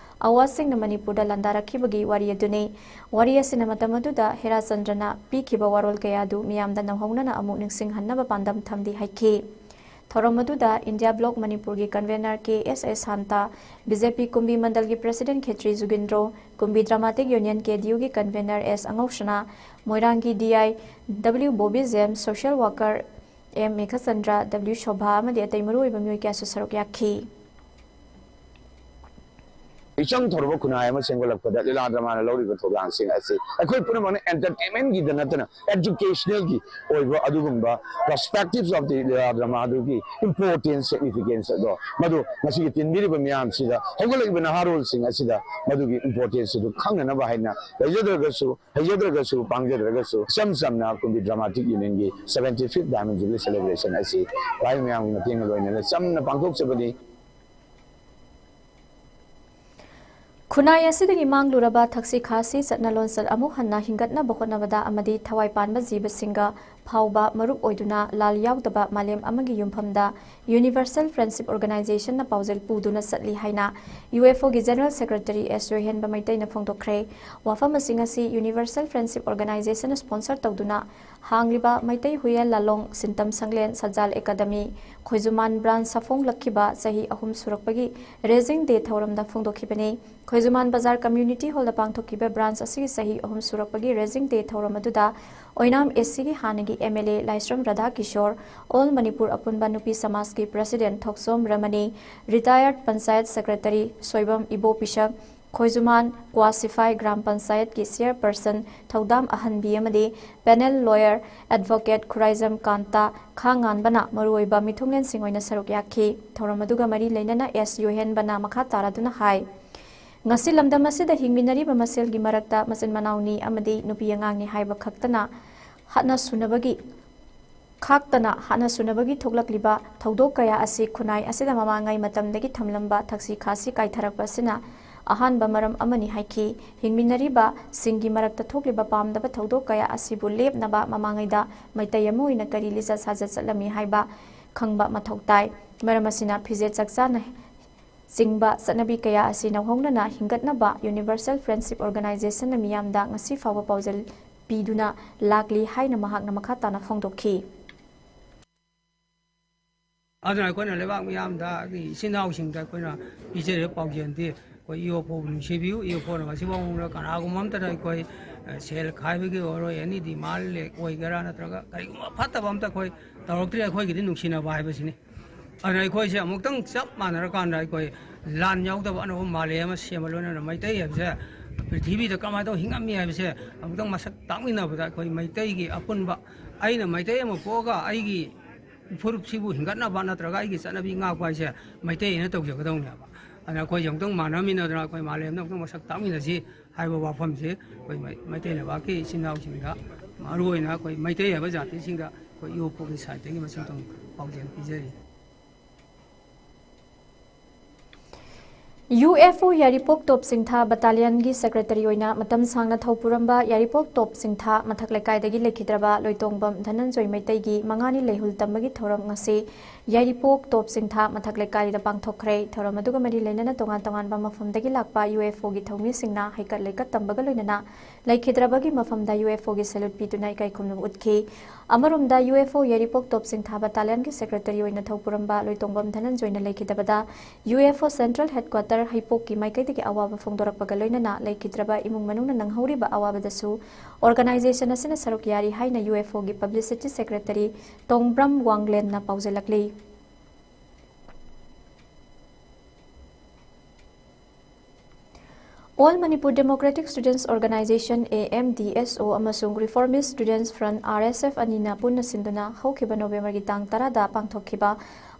ꯑꯋꯥꯁꯤꯡꯅ ꯃꯅꯤꯄꯨꯔꯗ ꯂꯥꯟꯗꯥꯔꯛꯈꯤꯕꯒꯤ ꯋꯥꯔꯤ ꯑꯗꯨꯅꯤ꯫ ꯋꯥꯔꯤ ꯑꯁꯤꯅ ꯃꯇꯝ ꯑꯗꯨꯗ ꯍꯦꯔꯥꯆꯟꯗ꯭ꯔꯅ ꯄꯤꯈꯤꯕ ꯋꯥꯔꯣꯜ ꯀꯌꯥ ꯑꯗꯨ ꯃꯤꯌꯥꯝꯗ ꯅꯧꯍꯧꯅꯅ ꯑꯃꯨꯛ ꯅꯤꯡꯁꯤꯡꯍꯟꯅꯕ ꯄꯥꯟꯗꯝ ꯊꯝꯂꯤ ꯍꯥꯏꯈꯤ꯫ ꯊꯧꯔꯝ ꯑꯗꯨꯗ India Bloc ꯃꯅꯤꯄꯨꯔꯒꯤ convener K S S Santa, B J P Kumbi ꯃꯟꯗꯜꯒꯤ president Khetri Jugindro, Kumbi Dramatic Union K D ꯌꯨꯒꯤ convener ꯑꯦꯁ ꯑꯉꯧꯁꯅꯥ, ꯃꯣꯏꯔꯥꯡꯒꯤ D I W Bobby James, social worker M Meghachandra, W Shova ꯑꯃꯗꯤ ꯑꯇꯩ ꯃꯔꯨꯑꯣꯏꯕ ꯃꯤꯑꯣꯏ ꯀꯌꯥꯁꯨ ꯁꯔꯨꯛ ꯌꯥꯈꯤ꯫ ꯏꯆꯪ ꯊꯧꯔꯕ ꯈꯨꯟꯅꯥꯏ ꯑꯃ ꯁꯦꯝꯒꯠꯂꯛꯄꯗ ꯂꯤꯂꯥ ꯗ꯭ꯔꯃꯥꯅ ꯂꯧꯔꯤꯕ ꯊꯧꯗꯥꯡꯁꯤꯡ ꯑꯁꯤ ꯑꯩꯈꯣꯏ ꯄꯨꯝꯅꯃꯛꯅ entertainmentꯒꯤꯗ ꯅꯠꯇꯅ educationalꯒꯤ ꯑꯣꯏꯕ ꯑꯗꯨꯒꯨꯝꯕ perspectives of the ꯂꯤꯂꯥ ꯗ꯭ꯔꯃꯥ ꯑꯗꯨꯒꯤ importance, significance ꯑꯗꯣ ꯃꯗꯨ ꯉꯁꯤꯒꯤ ꯇꯤꯟꯕꯤꯔꯤꯕ ꯃꯤꯌꯥꯝꯁꯤꯗ, ꯍꯧꯒꯠꯂꯛꯂꯤꯕ ꯅꯍꯥꯔꯣꯜꯁꯤꯡ ꯑꯁꯤꯗ ꯃꯗꯨꯒꯤ importance ꯑꯗꯨ ꯈꯪꯅꯅꯕ ꯍꯥꯏꯅ ꯂꯩꯖꯗ꯭ꯔꯒꯁꯨ, ꯍꯩꯖꯗ꯭ꯔꯒꯁꯨ, ꯄꯥꯡꯖꯗ꯭ꯔꯒꯁꯨ ꯏꯆꯝ ꯆꯝꯅ ꯀꯨꯝꯕꯤ Dramatic Unionꯒꯤ seventy fifth Diamond Jubilee Celebration ꯑꯁꯤ ꯚꯥꯏ ꯃꯌꯥꯝꯒꯤ ꯃꯇꯦꯡꯒ ꯂꯣꯏꯅꯅ ꯆꯝꯅ ꯄꯥꯡꯊꯣꯛꯆꯕꯅꯤ꯫ ꯈꯨꯟꯅꯥꯏ ꯑꯁꯤꯗꯒꯤ ꯃꯥꯡꯂꯨꯔꯕ ꯊꯛꯁꯤ ꯈꯥꯁꯤ ꯆꯠꯅ ꯂꯣꯟꯆꯠ ꯑꯃꯨꯛ ꯍꯟꯅ ꯍꯤꯡꯒꯠꯅꯕ ꯍꯣꯠꯅꯕꯗ ꯑꯃꯗꯤ ꯊꯋꯥꯏ ꯄꯥꯟꯕ ꯖꯤꯕꯁꯤꯡꯒ ꯐꯥꯎꯕ ꯃꯔꯨꯞ ꯑꯣꯏꯗꯨꯅ ꯂꯥꯜ ꯌꯥꯎꯗꯕ ꯃꯥꯂꯦꯝ ꯑꯃꯒꯤ ꯌꯨꯝꯐꯝꯗ Universal Friendship Organizationꯅ ꯄꯥꯎꯖꯦꯜ ꯄꯨꯗꯨꯅ ꯆꯠꯂꯤ ꯍꯥꯏꯅ UFOꯒꯤ General Secretary S ꯌꯣꯍꯦꯟꯕ ꯃꯩꯇꯩꯅ ꯐꯣꯡꯗꯣꯛꯈ꯭ꯔꯦ꯫ ꯋꯥꯐꯝꯁꯤꯡ ꯑꯁꯤ Universal Friendship Organizationꯅ sponsor ꯇꯧꯗꯨꯅ ꯍꯥꯡꯂꯤꯕ ꯃꯩꯇꯩ ꯍꯨꯏꯌꯦꯟ ꯂꯥꯂꯣꯡ ꯁꯤꯟꯇꯝ ꯁꯪꯂꯦꯟ ꯁꯖꯥꯜ ꯑꯦꯀꯥꯗꯃꯤ ꯈꯣꯏꯖꯨꯃꯥꯟ branch ꯁꯥꯐꯣꯡꯂꯛꯈꯤꯕ ꯆꯍꯤ ꯑꯍꯨꯝ ꯁꯨꯔꯛꯄꯒꯤ Raising Day ꯊꯧꯔꯝꯗ ꯐꯣꯡꯗꯣꯛꯈꯤꯕꯅꯤ꯫ ꯈꯣꯏꯖꯨꯃꯥꯟ ꯕꯖꯥꯔ community hallꯗ ꯄꯥꯡꯊꯣꯛꯈꯤꯕ branch ꯑꯁꯤꯒꯤ ꯆꯍꯤ ꯑꯍꯨꯝ ꯁꯨꯔꯛꯄꯒꯤ Raising Day ꯊꯧꯔꯝ ꯑꯗꯨꯗ ꯑꯣꯏꯅꯥꯝ ACꯒꯤ ꯍꯥꯟꯅꯒꯤ MLA ꯂꯥꯏꯁ꯭ꯔꯝ ꯔꯥꯙꯥ ꯀꯤꯁꯣꯔ, All ꯃꯅꯤꯄꯨꯔ ꯑꯄꯨꯟꯕ ꯅꯨꯄꯤ ꯁꯃꯥꯖꯀꯤ president ꯊꯣꯛꯆꯣꯝ ꯔꯃꯅꯤ, retired ꯄꯟꯆꯥꯌꯠ secretary ꯁꯣꯏꯕꯝ ꯏꯕꯣ ꯄꯤꯁꯛ, ꯈꯣꯏꯖꯨꯃꯥꯟ ꯀ꯭ꯋꯥ ꯁꯤꯐꯥꯏ ꯒ꯭ꯔꯥꯝ ꯄꯟꯆꯥꯌꯠꯀꯤ chairperson ꯊꯧꯗꯥꯝ ꯑꯍꯟꯕꯤ ꯑꯃꯗꯤ panel lawyer advocate ꯈꯨꯔꯥꯏꯖꯝ ꯀꯥꯟꯇ ꯈꯥꯉꯥꯟꯕꯅ ꯃꯔꯨꯑꯣꯏꯕ ꯃꯤꯊꯨꯡꯂꯦꯟꯁꯤꯡ ꯑꯣꯏꯅ ꯁꯔꯨꯛ ꯌꯥꯈꯤ꯫ ꯊꯧꯔꯝ ꯑꯗꯨꯒ ꯃꯔꯤ ꯂꯩꯅꯅ S ꯌꯣꯍꯦꯟꯕꯅ ꯃꯈꯥ ꯇꯥꯔꯗꯨꯅ ꯍꯥꯏ, ꯉꯁꯤ ꯂꯝꯗꯝ ꯑꯁꯤꯗ ꯍꯤꯡꯃꯤꯟꯅꯔꯤꯕ ꯃꯁꯦꯜꯒꯤ ꯃꯔꯛꯇ ꯃꯆꯤꯟ ꯃꯅꯥꯎꯅꯤ ꯑꯃꯗꯤ ꯅꯨꯄꯤ ꯑꯉꯥꯡꯅꯤ ꯍꯥꯏꯕ ꯈꯛꯇꯅ ꯍꯥꯠꯅ ꯁꯨꯅꯕꯒꯤ ꯈꯥꯛꯇꯅ ꯍꯥꯠꯅ ꯁꯨꯅꯕꯒꯤ ꯊꯣꯛꯂꯛꯂꯤꯕ ꯊꯧꯗꯣꯛ ꯀꯌꯥ ꯑꯁꯤ ꯈꯨꯟꯅꯥꯏ ꯑꯁꯤꯗ ꯃꯃꯥꯡꯉꯩ ꯃꯇꯝꯗꯒꯤ ꯊꯝꯂꯝꯕ ꯊꯛꯁꯤ ꯈꯥꯁꯤ ꯀꯥꯏꯊꯔꯛꯄ ꯑꯁꯤꯅ ꯑꯍꯥꯟꯕ ꯃꯔꯝ ꯑꯃꯅꯤ ꯍꯥꯏꯈꯤ꯫ ꯍꯤꯡꯃꯤꯟꯅꯔꯤꯕꯁꯤꯡꯒꯤ ꯃꯔꯛꯇ ꯊꯣꯛꯂꯤꯕ ꯄꯥꯝꯗꯕ ꯊꯧꯗꯣꯛ ꯀꯌꯥ ꯑꯁꯤꯕꯨ ꯂꯦꯞꯅꯕ ꯃꯃꯥꯡꯉꯩꯗ ꯃꯩꯇꯩ ꯑꯃ ꯑꯣꯏꯅ ꯀꯔꯤ ꯂꯤꯆꯠ ꯁꯥꯖꯠ ꯆꯠꯂꯝꯃꯤ ꯍꯥꯏꯕ ꯈꯪꯕ ꯃꯊꯧ ꯇꯥꯏ꯫ ꯃꯔꯝ ꯑꯁꯤꯅ ꯐꯤꯖꯦꯠ ꯆꯥꯛꯆꯥꯅ ꯆꯤꯡꯕ ꯆꯠꯅꯕꯤ ꯀꯌꯥ ꯑꯁꯤ ꯅꯧꯍꯧꯅꯅ ꯍꯤꯡꯒꯠꯅꯕ Universal Friendship Organizationꯅ ꯃꯤꯌꯥꯝꯗ ꯉꯁꯤ ꯐꯥꯎꯕ ꯄꯥꯎꯖꯦꯜ ꯄꯤꯗꯨꯅ ꯂꯥꯛꯂꯤ ꯍꯥꯏꯅ ꯃꯍꯥꯛꯅ ꯃꯈꯥ ꯇꯥꯅ ꯐꯣꯡꯗꯣꯛꯈꯤ꯫ ꯑꯗꯨꯅ ꯑꯩꯈꯣꯏꯅ ꯂꯩꯕꯥꯛ ꯃꯤꯌꯥꯝꯗ, ꯑꯩꯒꯤ ꯏꯆꯤꯟ ꯏꯅꯥꯎꯁꯤꯡꯗ ꯑꯩꯈꯣꯏꯅ ꯄꯤꯖꯔꯤꯕ ꯄꯥꯎꯖꯦꯜꯗꯤ, ꯑꯩꯈꯣꯏ ꯏ ꯑꯣ ꯐꯣꯕꯨ ꯅꯨꯡꯁꯤꯕꯤꯌꯨ, ꯏ ꯑꯣ ꯐꯣꯅ ꯉꯁꯤꯐꯥꯎ ꯃꯅꯨꯡꯗ ꯀꯅꯥꯒꯨꯝꯕ ꯑꯃꯠꯇꯗ ꯑꯩꯈꯣꯏ, ꯑ, ꯁꯦꯜ ꯈꯥꯏꯕꯒꯤ ꯑꯣꯏꯔꯣ, ꯑꯦꯅꯤ ꯗꯤꯃꯥꯟ ꯑꯣꯏꯒꯦꯔꯥ, ꯅꯠꯇ꯭ꯔꯒ ꯀꯔꯤꯒꯨꯝꯕ ꯐꯠꯇꯕ ꯑꯝꯇ ꯑꯩꯈꯣꯏ ꯇꯧꯔꯛꯇ꯭ꯔꯤ꯫ ꯑꯩꯈꯣꯏꯒꯤꯗꯤ ꯅꯨꯡꯁꯤꯅꯕ ꯍꯥꯏꯕꯁꯤꯅꯤ꯫ ꯑꯗꯨꯅ ꯑꯩꯈꯣꯏꯁꯦ ꯑꯃꯨꯛꯇꯪ ꯆꯞ ꯃꯥꯟꯅꯔꯀꯥꯟꯗ ꯑꯩꯈꯣꯏ ꯂꯥꯟ ꯌꯥꯎꯗꯕ ꯑꯅꯧꯕ ꯃꯥꯂꯦꯝ ꯑꯃ ꯁꯦꯝꯕ, ꯂꯣꯏꯅꯅ ꯃꯩꯇꯩ ꯍꯥꯏꯕꯁꯦ ꯄ꯭ꯔꯤꯊꯤꯕꯤꯗ ꯀꯃꯥꯏꯅ ꯇꯧ ꯍꯤꯡꯉꯝꯃꯤ ꯍꯥꯏꯕꯁꯦ ꯑꯃꯨꯛꯇꯪ ꯃꯁꯛ ꯇꯥꯛꯃꯤꯟꯅꯕꯗ, ꯑꯩꯈꯣꯏ ꯃꯩꯇꯩꯒꯤ ꯑꯄꯨꯟꯕ, ꯑꯩꯅ ꯃꯩꯇꯩ ꯑꯃ ꯄꯣꯛꯑꯒ ꯑꯩꯒꯤ ꯐꯨꯔꯨꯞꯁꯤꯕꯨ ꯍꯤꯡꯒꯠꯅꯕ ꯅꯠꯇ꯭ꯔꯒ ꯑꯩꯒꯤ ꯆꯠꯅꯕꯤ ꯉꯥꯛꯄ ꯍꯥꯏꯁꯦ ꯃꯩꯇꯩ ꯑꯩꯅ ꯇꯧꯖꯒꯗꯧꯅꯦꯕ꯫ ꯑꯗꯨꯅ ꯑꯩꯈꯣꯏꯁꯦ ꯑꯃꯨꯛꯇꯪ ꯃꯥꯟꯅꯃꯤꯟꯅꯗꯅ ꯑꯩꯈꯣꯏ ꯃꯥꯂꯦꯝꯗ ꯑꯃꯨꯛꯇꯪ ꯃꯁꯛ ꯇꯥꯛꯃꯤꯟꯅꯁꯤ ꯍꯥꯏꯕ ꯋꯥꯐꯝꯁꯦ ꯑꯩꯈꯣꯏ ꯃꯩ-, ꯃꯩꯇꯩ ꯂꯩꯕꯥꯛꯀꯤ ꯏꯆꯤꯟ ꯏꯅꯥꯎꯁꯤꯡꯗ, ꯃꯔꯨꯑꯣꯏꯅ ꯑꯩꯈꯣꯏ ꯃꯩꯇꯩ ꯍꯥꯏꯕ ꯖꯥꯇꯤꯁꯤꯡꯗ ꯑꯩꯈꯣꯏ ꯏ ꯑꯣ ꯐꯣꯒꯤ ꯁꯥꯏꯠꯇꯒꯤ ꯃꯁꯤꯇꯪ ꯄꯥꯎꯖꯦꯜ ꯄꯤꯖꯔꯤ꯫ UFO ꯌꯥꯏꯔꯤꯄꯣꯛ ꯇꯣꯞ ꯆꯤꯡꯊꯥ ꯕꯠꯇꯥꯂꯤꯌꯟꯒꯤ ꯁꯦꯀ꯭ꯔꯦꯇꯔꯤ ꯑꯣꯏꯅ ꯃꯇꯝ ꯁꯥꯡꯅ ꯊꯧ ꯄꯨꯔꯝꯕ ꯌꯥꯏꯔꯤꯄꯣꯛ ꯇꯣꯞ ꯆꯤꯡꯊꯥ ꯃꯊꯛ ꯂꯩꯀꯥꯏꯗꯒꯤ ꯂꯩꯈꯤꯗ꯭ꯔꯕ ꯂꯣꯏꯇꯣꯡꯕꯝ ꯙꯅꯟꯖꯣꯏ ꯃꯩꯇꯩꯒꯤ ꯃꯉꯥꯅꯤ ꯂꯩꯍꯨꯜ ꯇꯝꯕꯒꯤ ꯊꯧꯔꯝ ꯉꯁꯤ ꯌꯥꯏꯔꯤꯄꯣꯛ ꯇꯣꯞ ꯆꯤꯡꯊꯥ ꯃꯊꯛ ꯂꯩꯀꯥꯏꯗ ꯄꯥꯡꯊꯣꯛꯈ꯭ꯔꯦ꯫ ꯊꯧꯔꯝ ꯑꯗꯨꯒ ꯃꯔꯤ ꯂꯩꯅꯅ ꯇꯣꯉꯥꯟ ꯇꯣꯉꯥꯟꯕ ꯃꯐꯝꯗꯒꯤ ꯂꯥꯛꯄ UFOꯒꯤ ꯊꯧꯃꯤꯁꯤꯡꯅ ꯍꯩꯀꯠ ꯂꯩꯀꯠ ꯇꯝꯕꯒ ꯂꯣꯏꯅꯅ ꯂꯩꯈꯤꯗ꯭ꯔꯕꯒꯤ ꯃꯐꯝꯗ UFOꯒꯤ salute ꯄꯤꯗꯨꯅ ꯏꯀꯥꯏ ꯈꯨꯝꯅꯕ ꯎꯠꯈꯤ꯫ ꯑꯃꯔꯣꯝꯗ UFO ꯌꯥꯏꯔꯤꯄꯣꯛ ꯇꯣꯞ ꯆꯤꯡꯊꯥ ꯕꯠꯇꯥꯂꯤꯌꯟꯒꯤ ꯁꯦꯀ꯭ꯔꯦꯇꯔꯤ ꯑꯣꯏꯅ ꯊꯧ ꯄꯨꯔꯝꯕ ꯂꯣꯏꯇꯣꯡꯕꯝ ꯙꯅꯟꯖꯣꯏꯅ ꯂꯩꯈꯤꯗꯕꯗ UFO central headquarter ꯍꯩꯄꯣꯛꯀꯤ ꯃꯥꯏꯀꯩꯗꯒꯤ ꯑꯋꯥꯕ ꯐꯣꯡꯗꯣꯔꯛꯄꯒ ꯂꯣꯏꯅꯅ ꯂꯩꯈꯤꯗ꯭ꯔꯕ ꯏꯃꯨꯡ ꯃꯅꯨꯡꯅ ꯅꯪꯍꯧꯔꯤꯕ ꯑꯋꯥꯕꯗꯁꯨ organization ꯑꯁꯤꯅ ꯁꯔꯨꯛ ꯌꯥꯔꯤ ꯍꯥꯏꯅ UFOꯒꯤ publicity secretary ꯇꯣꯡꯕ꯭ꯔꯝ ꯋꯥꯡꯂꯦꯟꯅ ꯄꯥꯎꯖꯦꯜꯂꯛꯂꯤ꯫ All Manipur Democratic Students Organisation, AMDSO, ꯑꯃꯁꯨꯡ Reformist Students Front, RSF, ꯑꯅꯤꯅ ꯄꯨꯟꯅ ꯁꯤꯟꯗꯨꯅ ꯍꯧꯈꯤꯕ ꯅꯣꯕꯦꯝꯕꯔꯒꯤ ꯇꯥꯡ ꯇꯔꯥꯗ ꯄꯥꯡꯊꯣꯛꯈꯤꯕ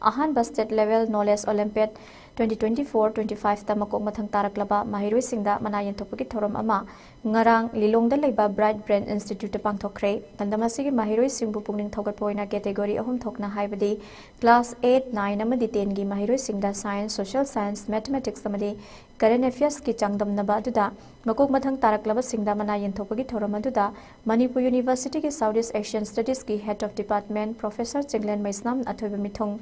ꯑꯍꯥꯟꯕ state level knowledge Olympiad twenty twenty-four twenty-five ꯇ ꯃꯀꯣꯛ ꯃꯊꯪ ꯇꯥꯔꯛꯂꯕ ꯃꯍꯩꯔꯣꯏꯁꯤꯡꯗ ꯃꯅꯥ ꯌꯦꯟꯊꯣꯛꯄꯒꯤ ꯊꯧꯔꯝ ꯑꯃ ꯉꯔꯥꯡ ꯂꯤꯂꯣꯡꯗ ꯂꯩꯕ Bright Brain Institute ꯇ ꯄꯥꯡꯊꯣꯛꯈ꯭ꯔꯦ꯫ ꯄꯥꯟꯗꯝ ꯑꯁꯤꯒꯤ ꯃꯍꯩꯔꯣꯏꯁꯤꯡꯕꯨ ꯄꯨꯛꯅꯤꯡ ꯊꯧꯒꯠꯄ ꯑꯣꯏꯅ category ꯑꯍꯨꯝ ꯊꯣꯛꯅ, ꯍꯥꯏꯕꯗꯤ class eight, nine ꯑꯃꯗꯤ ten ꯒꯤ ꯃꯍꯩꯔꯣꯏꯁꯤꯡꯗ science, social science, mathematics ꯑꯃꯗꯤ current affairs ꯀꯤ ꯆꯥꯡꯗꯝꯅꯕ ꯑꯗꯨꯗ ꯃꯀꯣꯛ ꯃꯊꯪ ꯇꯥꯔꯛꯂꯕꯁꯤꯡꯗ ꯃꯅꯥ ꯌꯦꯟꯊꯣꯛꯄꯒꯤ ꯊꯧꯔꯝ ꯑꯗꯨꯗ ꯃꯅꯤꯄꯨꯔ University ꯒꯤ South East Asian Studies ꯀꯤ Head of Department Professor Chinglen Meisnam ꯑꯊꯣꯏꯕ ꯃꯤꯊꯨꯡ,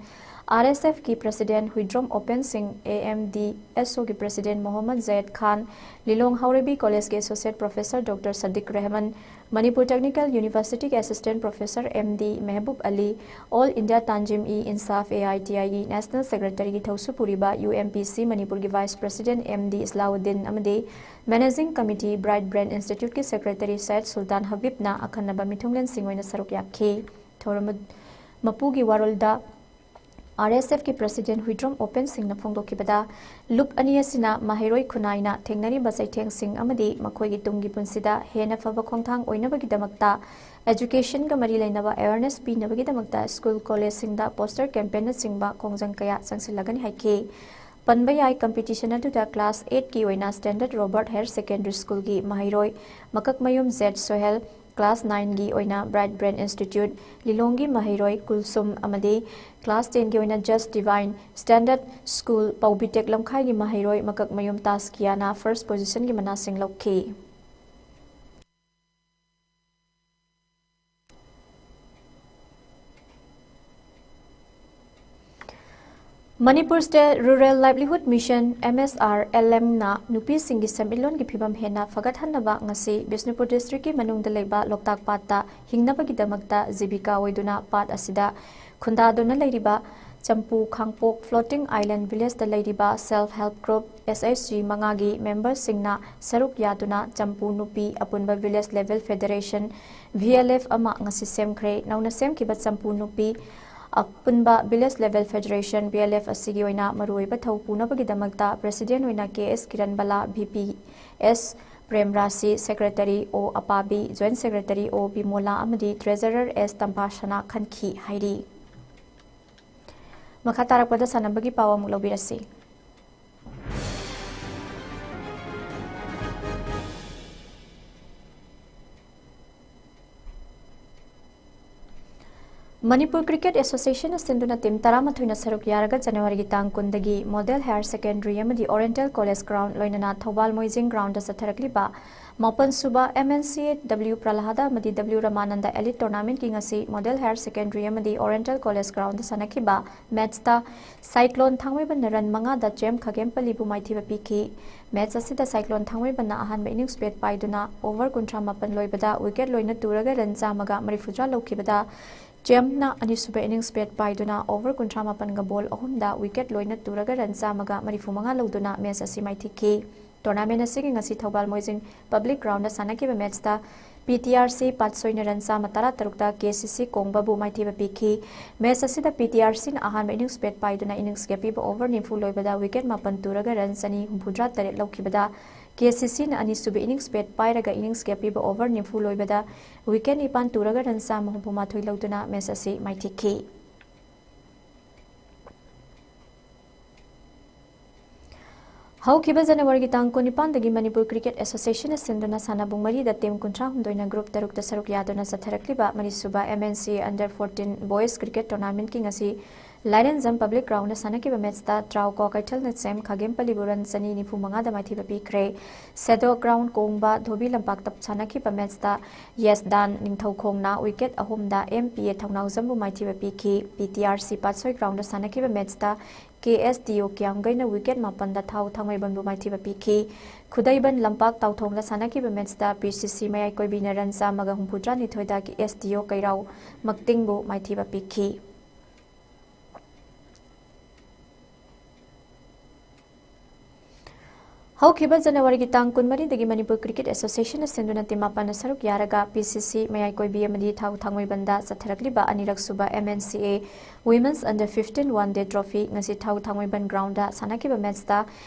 RSF ꯀꯤ President ꯍꯨꯏꯗ꯭ꯔꯣꯝ ꯑꯣꯄꯦꯟ ꯁꯤꯡ, AMDSO ꯒꯤ President ꯃꯣꯍꯝꯃꯗ ꯖꯌꯦꯗ ꯈꯥꯟ, ꯂꯤꯂꯣꯡ ꯍꯥꯎꯔꯩꯕꯤ College ꯀꯤ Associate Professor Doctor Sadiq Rehman, Manipur Technical University ꯒꯤ Assistant Professor M D Mehboob Ali, All India Tanzim-e-Insaf, AITI ꯒꯤ National Secretary ꯒꯤ ꯊꯧꯁꯨ ꯄꯨꯔꯤꯕ UMPC ꯃꯅꯤꯄꯨꯔꯒꯤ Vice President M D ꯏꯁꯂꯥꯎꯗꯤꯟ ꯑꯃꯗꯤ Managing Committee Bright Brain Institute ꯀꯤ Secretary ꯁꯌꯦꯗ ꯁꯨꯜꯇꯥꯟ ꯍꯕꯤꯕꯅ ꯑꯈꯟꯅꯕ ꯃꯤꯊꯨꯡꯂꯦꯟꯁꯤꯡ ꯑꯣꯏꯅ ꯁꯔꯨꯛ ꯌꯥꯈꯤ꯫ ꯊꯧꯔꯝ ꯃꯄꯨꯒꯤ ꯋꯥꯔꯣꯜꯗ RSF ꯀꯤ President ꯍꯨꯏꯗ꯭ꯔꯣꯝ ꯑꯣꯄꯦꯟ ꯁꯤꯡꯅ ꯐꯣꯡꯗꯣꯛꯈꯤꯕꯗ, ꯂꯨꯞ ꯑꯅꯤ ꯑꯁꯤꯅ ꯃꯍꯩꯔꯣꯏ ꯈꯨꯟꯅꯥꯏꯅ ꯊꯦꯡꯅꯔꯤꯕ ꯆꯩꯊꯦꯡꯁꯤꯡ ꯑꯃꯗꯤ ꯃꯈꯣꯏꯒꯤ ꯇꯨꯡꯒꯤ ꯄꯨꯟꯁꯤꯗ ꯍꯦꯟꯅ ꯐꯕ ꯈꯣꯡꯊꯥꯡ ꯑꯣꯏꯅꯕꯒꯤꯗꯃꯛꯇ, education ꯒ ꯃꯔꯤ ꯂꯩꯅꯕ awareness ꯄꯤꯅꯕꯒꯤꯗꯃꯛꯇ school college ꯁꯤꯡꯗ poster campaign ꯅꯆꯤꯡꯕ ꯈꯣꯡꯖꯪ ꯀꯌꯥ ꯆꯪꯁꯤꯜꯂꯒꯅꯤ ꯍꯥꯏꯈꯤ꯫ ꯄꯟꯕ ꯌꯥꯏ, competition ꯑꯗꯨꯗ class eight ꯀꯤ ꯑꯣꯏꯅ Standard Robert Higher Secondary School ꯒꯤ ꯃꯍꯩꯔꯣꯏ ꯃꯀꯛꯃꯌꯨꯝ ꯖꯦꯗ ꯁꯣꯍꯦꯜ, ꯀ꯭ꯂꯥꯁ ꯅꯥꯏꯟꯒꯤ ꯑꯣꯏꯅ Bright Brain Institute ꯂꯤꯂꯣꯡꯒꯤ ꯃꯍꯩꯔꯣꯏ ꯀꯨꯜꯁꯨꯝ ꯑꯃꯗꯤ ꯀ꯭ꯂꯥꯁ ꯇꯦꯟꯒꯤ ꯑꯣꯏꯅ Just Divine Standard School ꯄꯧꯕꯤꯇꯦꯛ ꯂꯝꯈꯥꯏꯒꯤ ꯃꯍꯩꯔꯣꯏ ꯃꯀꯛꯃꯌꯨꯝ ꯇꯥꯁꯀꯤꯌꯥꯅ first positionꯒꯤ ꯃꯅꯥꯁꯤꯡ ꯂꯧꯈꯤ꯫ Manipur State Rural Livelihood Mission, M S R L M, ꯅ ꯅꯨꯄꯤꯁꯤꯡꯒꯤ ꯁꯦꯟꯃꯤꯠꯂꯣꯟꯒꯤ ꯐꯤꯕꯝ ꯍꯦꯟꯅ ꯐꯒꯠꯍꯟꯅꯕ ꯉꯁꯤ ꯕꯤꯁꯅꯨꯄꯨꯔ districtꯀꯤ ꯃꯅꯨꯡꯗ ꯂꯩꯕ ꯂꯣꯛꯇꯥꯛ ꯄꯥꯠꯇ ꯍꯤꯡꯅꯕꯒꯤꯗꯃꯛꯇ ꯖꯤꯕꯤꯀꯥ ꯑꯣꯏꯗꯨꯅ ꯄꯥꯠ ꯑꯁꯤꯗ ꯈꯨꯟꯗꯥꯗꯨꯅ ꯂꯩꯔꯤꯕ ꯆꯝꯄꯨ ꯈꯥꯡꯄꯣꯛ Floating Island Villageꯇ ꯂꯩꯔꯤꯕ Self Help Group, S H G, ꯃꯉꯥꯒꯤ memberꯁꯤꯡꯅ ꯁꯔꯨꯛ ꯌꯥꯗꯨꯅ ꯆꯝꯄꯨ ꯅꯨꯄꯤ ꯑꯄꯨꯟꯕ Village Level Federation, V L F, ꯑꯃ ꯉꯁꯤ ꯁꯦꯝꯈ꯭ꯔꯦ꯫ ꯅꯧꯅ ꯁꯦꯝꯈꯤꯕ ꯆꯝꯄꯨ ꯅꯨꯄꯤ ꯑꯄꯨꯟꯕ Village Level Federation, V L F, ꯑꯁꯤꯒꯤ ꯑꯣꯏꯅ ꯃꯔꯨꯑꯣꯏꯕ ꯊꯧ ꯄꯨꯅꯕꯒꯤꯗꯃꯛꯇ President ꯑꯣꯏꯅ K S ꯀꯤꯔꯟꯕꯂꯥ, V P S ꯄ꯭ꯔꯦꯝꯔꯥꯁꯤ, Secretary O ꯑꯄꯥꯕꯤ, Joint Secretary O ꯕꯤꯃꯣꯂꯥ ꯑꯃꯗꯤ Treasurer S ꯇꯝꯐꯥꯁꯅꯥ ꯈꯟꯈꯤ ꯍꯥꯏꯔꯤ꯫ ꯃꯈꯥ ꯇꯥꯔꯛꯄꯗ ꯁꯥꯟꯅꯕꯒꯤ ꯄꯥꯎ ꯑꯃꯨꯛ ꯂꯧꯕꯤꯔꯁꯤ꯫ Manipur Cricket Associationꯅ ꯁꯤꯟꯗꯨꯅ team ꯇꯔꯥꯃꯥꯊꯣꯏꯅ ꯁꯔꯨꯛ ꯌꯥꯔꯒ ꯖꯅꯋꯥꯔꯤꯒꯤ ꯇꯥꯡ ꯀꯨꯟꯗꯒꯤ Model Higher Secondary ꯑꯃꯗꯤ Oriental College Ground ꯂꯣꯏꯅꯅ ꯊꯧꯕꯥꯜ ꯃꯣꯏꯖꯤꯡ groundꯗ ꯆꯠꯊꯔꯛꯂꯤꯕ ꯃꯥꯄꯟ ꯁꯨꯕ M N C W ꯄ꯭ꯔꯂꯍꯥꯗ ꯑꯃꯗꯤ W ꯔꯃꯥꯅꯟꯗ Elite Tournamentꯀꯤ ꯉꯁꯤ Model Higher Secondary ꯑꯃꯗꯤ Oriental College Groundꯗ ꯁꯥꯟꯅꯈꯤꯕ matchꯇ Cyclone ꯊꯥꯡꯃꯩꯕꯟꯅ run ꯃꯉꯥꯗ ꯆꯦꯝ ꯈꯥꯒꯦꯝꯄꯜꯂꯤꯕꯨ ꯃꯥꯏꯊꯤꯕ ꯄꯤꯈꯤ꯫ Match ꯑꯁꯤꯗ Cyclone ꯊꯥꯡꯃꯩꯕꯟꯅ ꯑꯍꯥꯟꯕ innings bat ꯄꯥꯏꯗꯨꯅ over ꯀꯨꯟꯊ꯭ꯔꯥ ꯃꯥꯄꯟ ꯂꯣꯏꯕꯗ wicket ꯂꯣꯏꯅ ꯇꯨꯔꯒ run ꯆꯥꯝꯃꯒ ꯃꯔꯤꯐꯨꯇꯔꯥ ꯂꯧꯈꯤꯕꯗ, ꯆꯦꯝꯅ ꯑꯅꯤꯁꯨꯕ innings bat ꯄꯥꯏꯗꯨꯅ over ꯀꯨꯟꯊ꯭ꯔꯥ ꯃꯥꯄꯟꯒ ball ꯑꯍꯨꯝꯗ wicket ꯂꯣꯏꯅ ꯇꯨꯔꯒ run ꯆꯥꯝꯃꯒ ꯃꯔꯤꯐꯨ ꯃꯉꯥ ꯂꯧꯗꯨꯅ match ꯑꯁꯤ ꯃꯥꯏꯊꯤꯈꯤ꯫ Tournament ꯑꯁꯤꯒꯤ ꯉꯁꯤ ꯊꯧꯕꯥꯜ ꯃꯣꯏꯖꯤꯡ Public Groundꯗ ꯁꯥꯟꯅꯈꯤꯕ matchꯇ P T R C ꯄꯥꯠꯁꯣꯏꯅ run ꯆꯥꯝꯃ ꯇꯔꯥ ꯇꯔꯨꯛꯇ K C C ꯀꯣꯡꯕꯕꯨ ꯃꯥꯏꯊꯤꯕ ꯄꯤꯈꯤ꯫ Match ꯑꯁꯤꯗ P T R Cꯅ ꯑꯍꯥꯟꯕ innings bat ꯄꯥꯏꯗꯨꯅ innings ꯑꯄꯤꯕ over ꯅꯤꯐꯨ ꯂꯣꯏꯕꯗ wicket ꯃꯥꯄꯟ ꯇꯨꯔꯒ run ꯆꯅꯤ ꯍꯨꯝꯐꯨꯇꯔꯥ ꯇꯔꯦꯠ ꯂꯧꯈꯤꯕꯗ, K C Cꯅ ꯑꯅꯤꯁꯨꯕ innings bat ꯄꯥꯏꯔꯒ innings ꯑꯄꯤꯕ over ꯅꯤꯐꯨ ꯂꯣꯏꯕꯗ wicket ꯅꯤꯄꯥꯟ ꯇꯨꯔꯒ run ꯆꯥꯝꯃ ꯍꯨꯝꯐꯨ ꯃꯥꯊꯣꯏ ꯂꯧꯗꯨꯅ match ꯑꯁꯤ ꯃꯥꯏꯊꯤꯈꯤ꯫ ꯍꯧꯈꯤꯕ ꯖꯅꯋꯥꯔꯤꯒꯤ ꯇꯥꯡ ꯀꯨꯟꯅꯤꯄꯥꯟꯗꯒꯤ ꯃꯅꯤꯄꯨꯔ ꯀ꯭ꯔꯤꯀꯦꯠ ꯑꯦꯁꯣꯁꯤꯌꯦꯁꯟꯅ ꯁꯤꯟꯗꯨꯅ ꯁꯥꯟꯅꯄꯨꯡ ꯃꯔꯤꯗ ꯇꯤꯝ ꯀꯨꯟꯊ꯭ꯔꯥ ꯍꯨꯝꯗꯣꯏꯅ ꯒ꯭ꯔꯨꯞ ꯇꯔꯨꯛꯇ ꯁꯔꯨꯛ ꯌꯥꯗꯨꯅ ꯆꯠꯊꯔꯛꯂꯤꯕ ꯃꯔꯤꯁꯨꯕ M N C A under fourteen boys cricket tournamentꯀꯤ ꯉꯁꯤ ꯂꯥꯏꯔꯦꯟꯖꯝ ꯄꯕ꯭ꯂꯤꯛ ꯒ꯭ꯔꯥꯎꯟꯗ ꯁꯥꯟꯅꯈꯤꯕ ꯃꯦꯠꯆꯇ ꯇ꯭ꯔꯥꯎꯀꯣ ꯀꯩꯊꯦꯜꯅ ꯁꯦꯝ ꯈꯥꯒꯦꯝꯄꯜꯂꯤꯕꯨ ꯔꯟ ꯆꯅꯤ ꯅꯤꯐꯨ ꯃꯉꯥꯗ ꯃꯥꯏꯊꯤꯕ ꯄꯤꯈ꯭ꯔꯦ꯫ ꯁꯦꯗꯣ ꯒ꯭ꯔꯥꯎꯟ ꯀꯣꯡꯕ ꯙꯣꯕꯤ ꯂꯝꯄꯥꯛꯇ ꯁꯥꯟꯅꯈꯤꯕ ꯃꯦꯠꯆꯇ ꯌꯦꯁꯗꯥꯟ ꯅꯤꯡꯊꯧꯈꯣꯡꯅ ꯋꯤꯀꯦꯠ ꯑꯍꯨꯝꯗ M P A ꯊꯧꯅꯥꯎꯖꯝꯕꯨ ꯃꯥꯏꯊꯤꯕ ꯄꯤꯈꯤ꯫ P T R C Patsoi ground ꯁꯥꯟꯅꯈꯤꯕ ꯃꯦꯠꯆꯇ K S D O ꯀꯤꯌꯥꯝꯒꯩꯅ ꯋꯤꯀꯦꯠ ꯃꯥꯄꯟꯗ ꯊꯥꯎ ꯊꯥꯡꯃꯩꯕꯟꯕꯨ ꯃꯥꯏꯊꯤꯕ ꯄꯤꯈꯤ꯫ ꯈꯨꯗꯩꯕꯟ ꯂꯝꯄꯥꯛ ꯇꯥꯎꯊꯣꯡꯗ ꯁꯥꯟꯅꯈꯤꯕ ꯃꯦꯠꯆꯇ P C C ꯃꯌꯥꯏ ꯀꯣꯏꯕꯤꯅ ꯔꯟ ꯆꯥꯝꯃꯒ ꯍꯨꯝꯐꯨꯇꯔꯥ ꯅꯤꯊꯣꯏꯗ K S D O ꯀꯩꯔꯥꯎ ꯃꯛꯇꯤꯡꯕꯨ ꯃꯥꯏꯊꯤꯕ ꯄꯤꯈꯤ꯫ ꯍꯧꯈꯤꯕ ꯖꯅꯋꯥꯔꯤꯒꯤ ꯇꯥꯡ ꯀꯨꯟꯃꯔꯤꯗꯒꯤ ꯃꯅꯤꯄꯨꯔ ꯀ꯭ꯔꯤꯀꯦꯠ ꯑꯦꯁꯣꯁꯤꯌꯦꯁꯟꯅ ꯁꯤꯟꯗꯨꯅ ꯇꯤꯝ ꯃꯥꯄꯟꯅ ꯁꯔꯨꯛ ꯌꯥꯔꯒ P C C ꯃꯌꯥꯏ ꯀꯣꯏꯕꯤ ꯑꯃꯗꯤ ꯊꯥꯎ ꯊꯥꯡꯃꯩꯕꯟꯗ ꯆꯠꯊꯔꯛꯂꯤꯕ ꯑꯅꯤꯔꯛ ꯁꯨꯕ M N C A Women's Under fifteen One Day Trophy ꯉꯁꯤ ꯊꯥꯎ ꯊꯥꯡꯃꯩꯕꯟ ꯒ꯭ꯔꯥꯎꯟꯗ ꯁꯥꯟꯅꯈꯤꯕ ꯃꯦꯠꯆꯇ